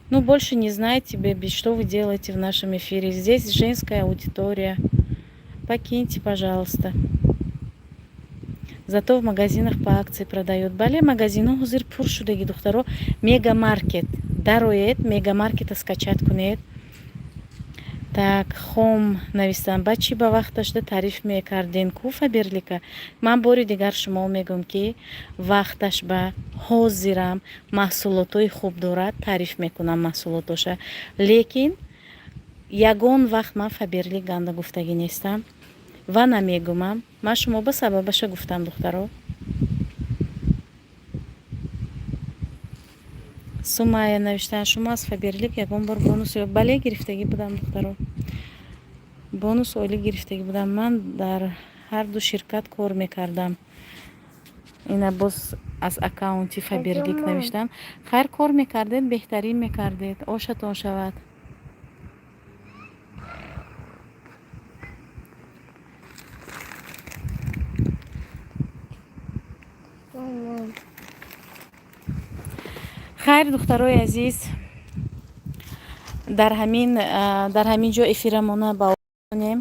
Ну, больше не знаете, беби, что вы делаете в нашем эфире? Здесь женская аудитория. Покиньте, пожалуйста. Зато в магазинах по акции продают. Бале, магазинҳо ҳозир пур шудаги, духтаро. Мегамаркет дароед, Мегамаркета скачать кунед. Так, хом навистам, ба чӣ ба вақташда тариф мекарден ку Фаберлика? Ман бори дигар шумо мегӯм, ки вақташ ба ҳозирам маҳсулотҳои хуб дорад, таъриф мекунам маҳсулотоша, лекин ягон вақт ман Фаберлик ганда гуфтагӣ нестам ва намегумам. Ман шумо ба сабабаша гуфтам, духтаро. Сумая навиштан: шумо аз Фаберлик ягон бор бонус? Бале, гирифтагӣ будам, духтаро, бонус олӣ гирифтагӣ будам. Ман дар ҳарду ширкат кор мекардам. Ина боз аз аккаунти Фаберлик навиштам. Хайр, кор мекардед, беҳтарин мекардед, ошатон шавад. Хайр, духтарои азиз, дар ҳамин ҷо эфирамона ба онем.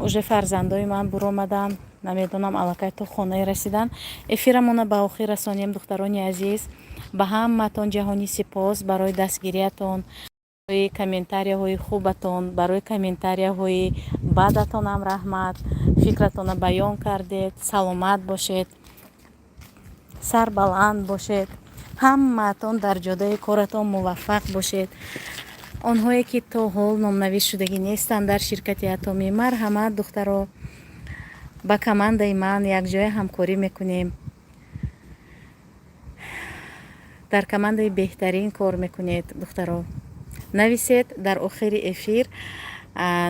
Уже фарзандои ман буромаданд, намедонам, аллакай то хонае расиданд. Эфирамона ба охир расонем, духтарони азиз. Ба ҳаматон ҷаҳонӣ сипос барои дастгириятон, барои комментарияҳои хубатон, барои комментарияҳои бадатонам раҳмат. Фикратонро баён кардед. Саломат бошед, сарбаланд бошед, ҳамаатон дар ҷодаи коратон муваффақ бошед. Онҳое ки то ҳол номнавис шудагӣ нестанд дар ширкати Атомӣ, марҳамат, духтаро, ба командаи ман якҷоя ҳамкорӣ мекунем, дар командаи беҳтарин кор мекунед. Духтаро, нависед, дар охири эфир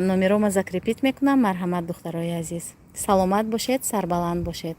номерома закрепить мекунам. Марҳамат, духтарои азиз, саломат бошед, сарбаланд бошед.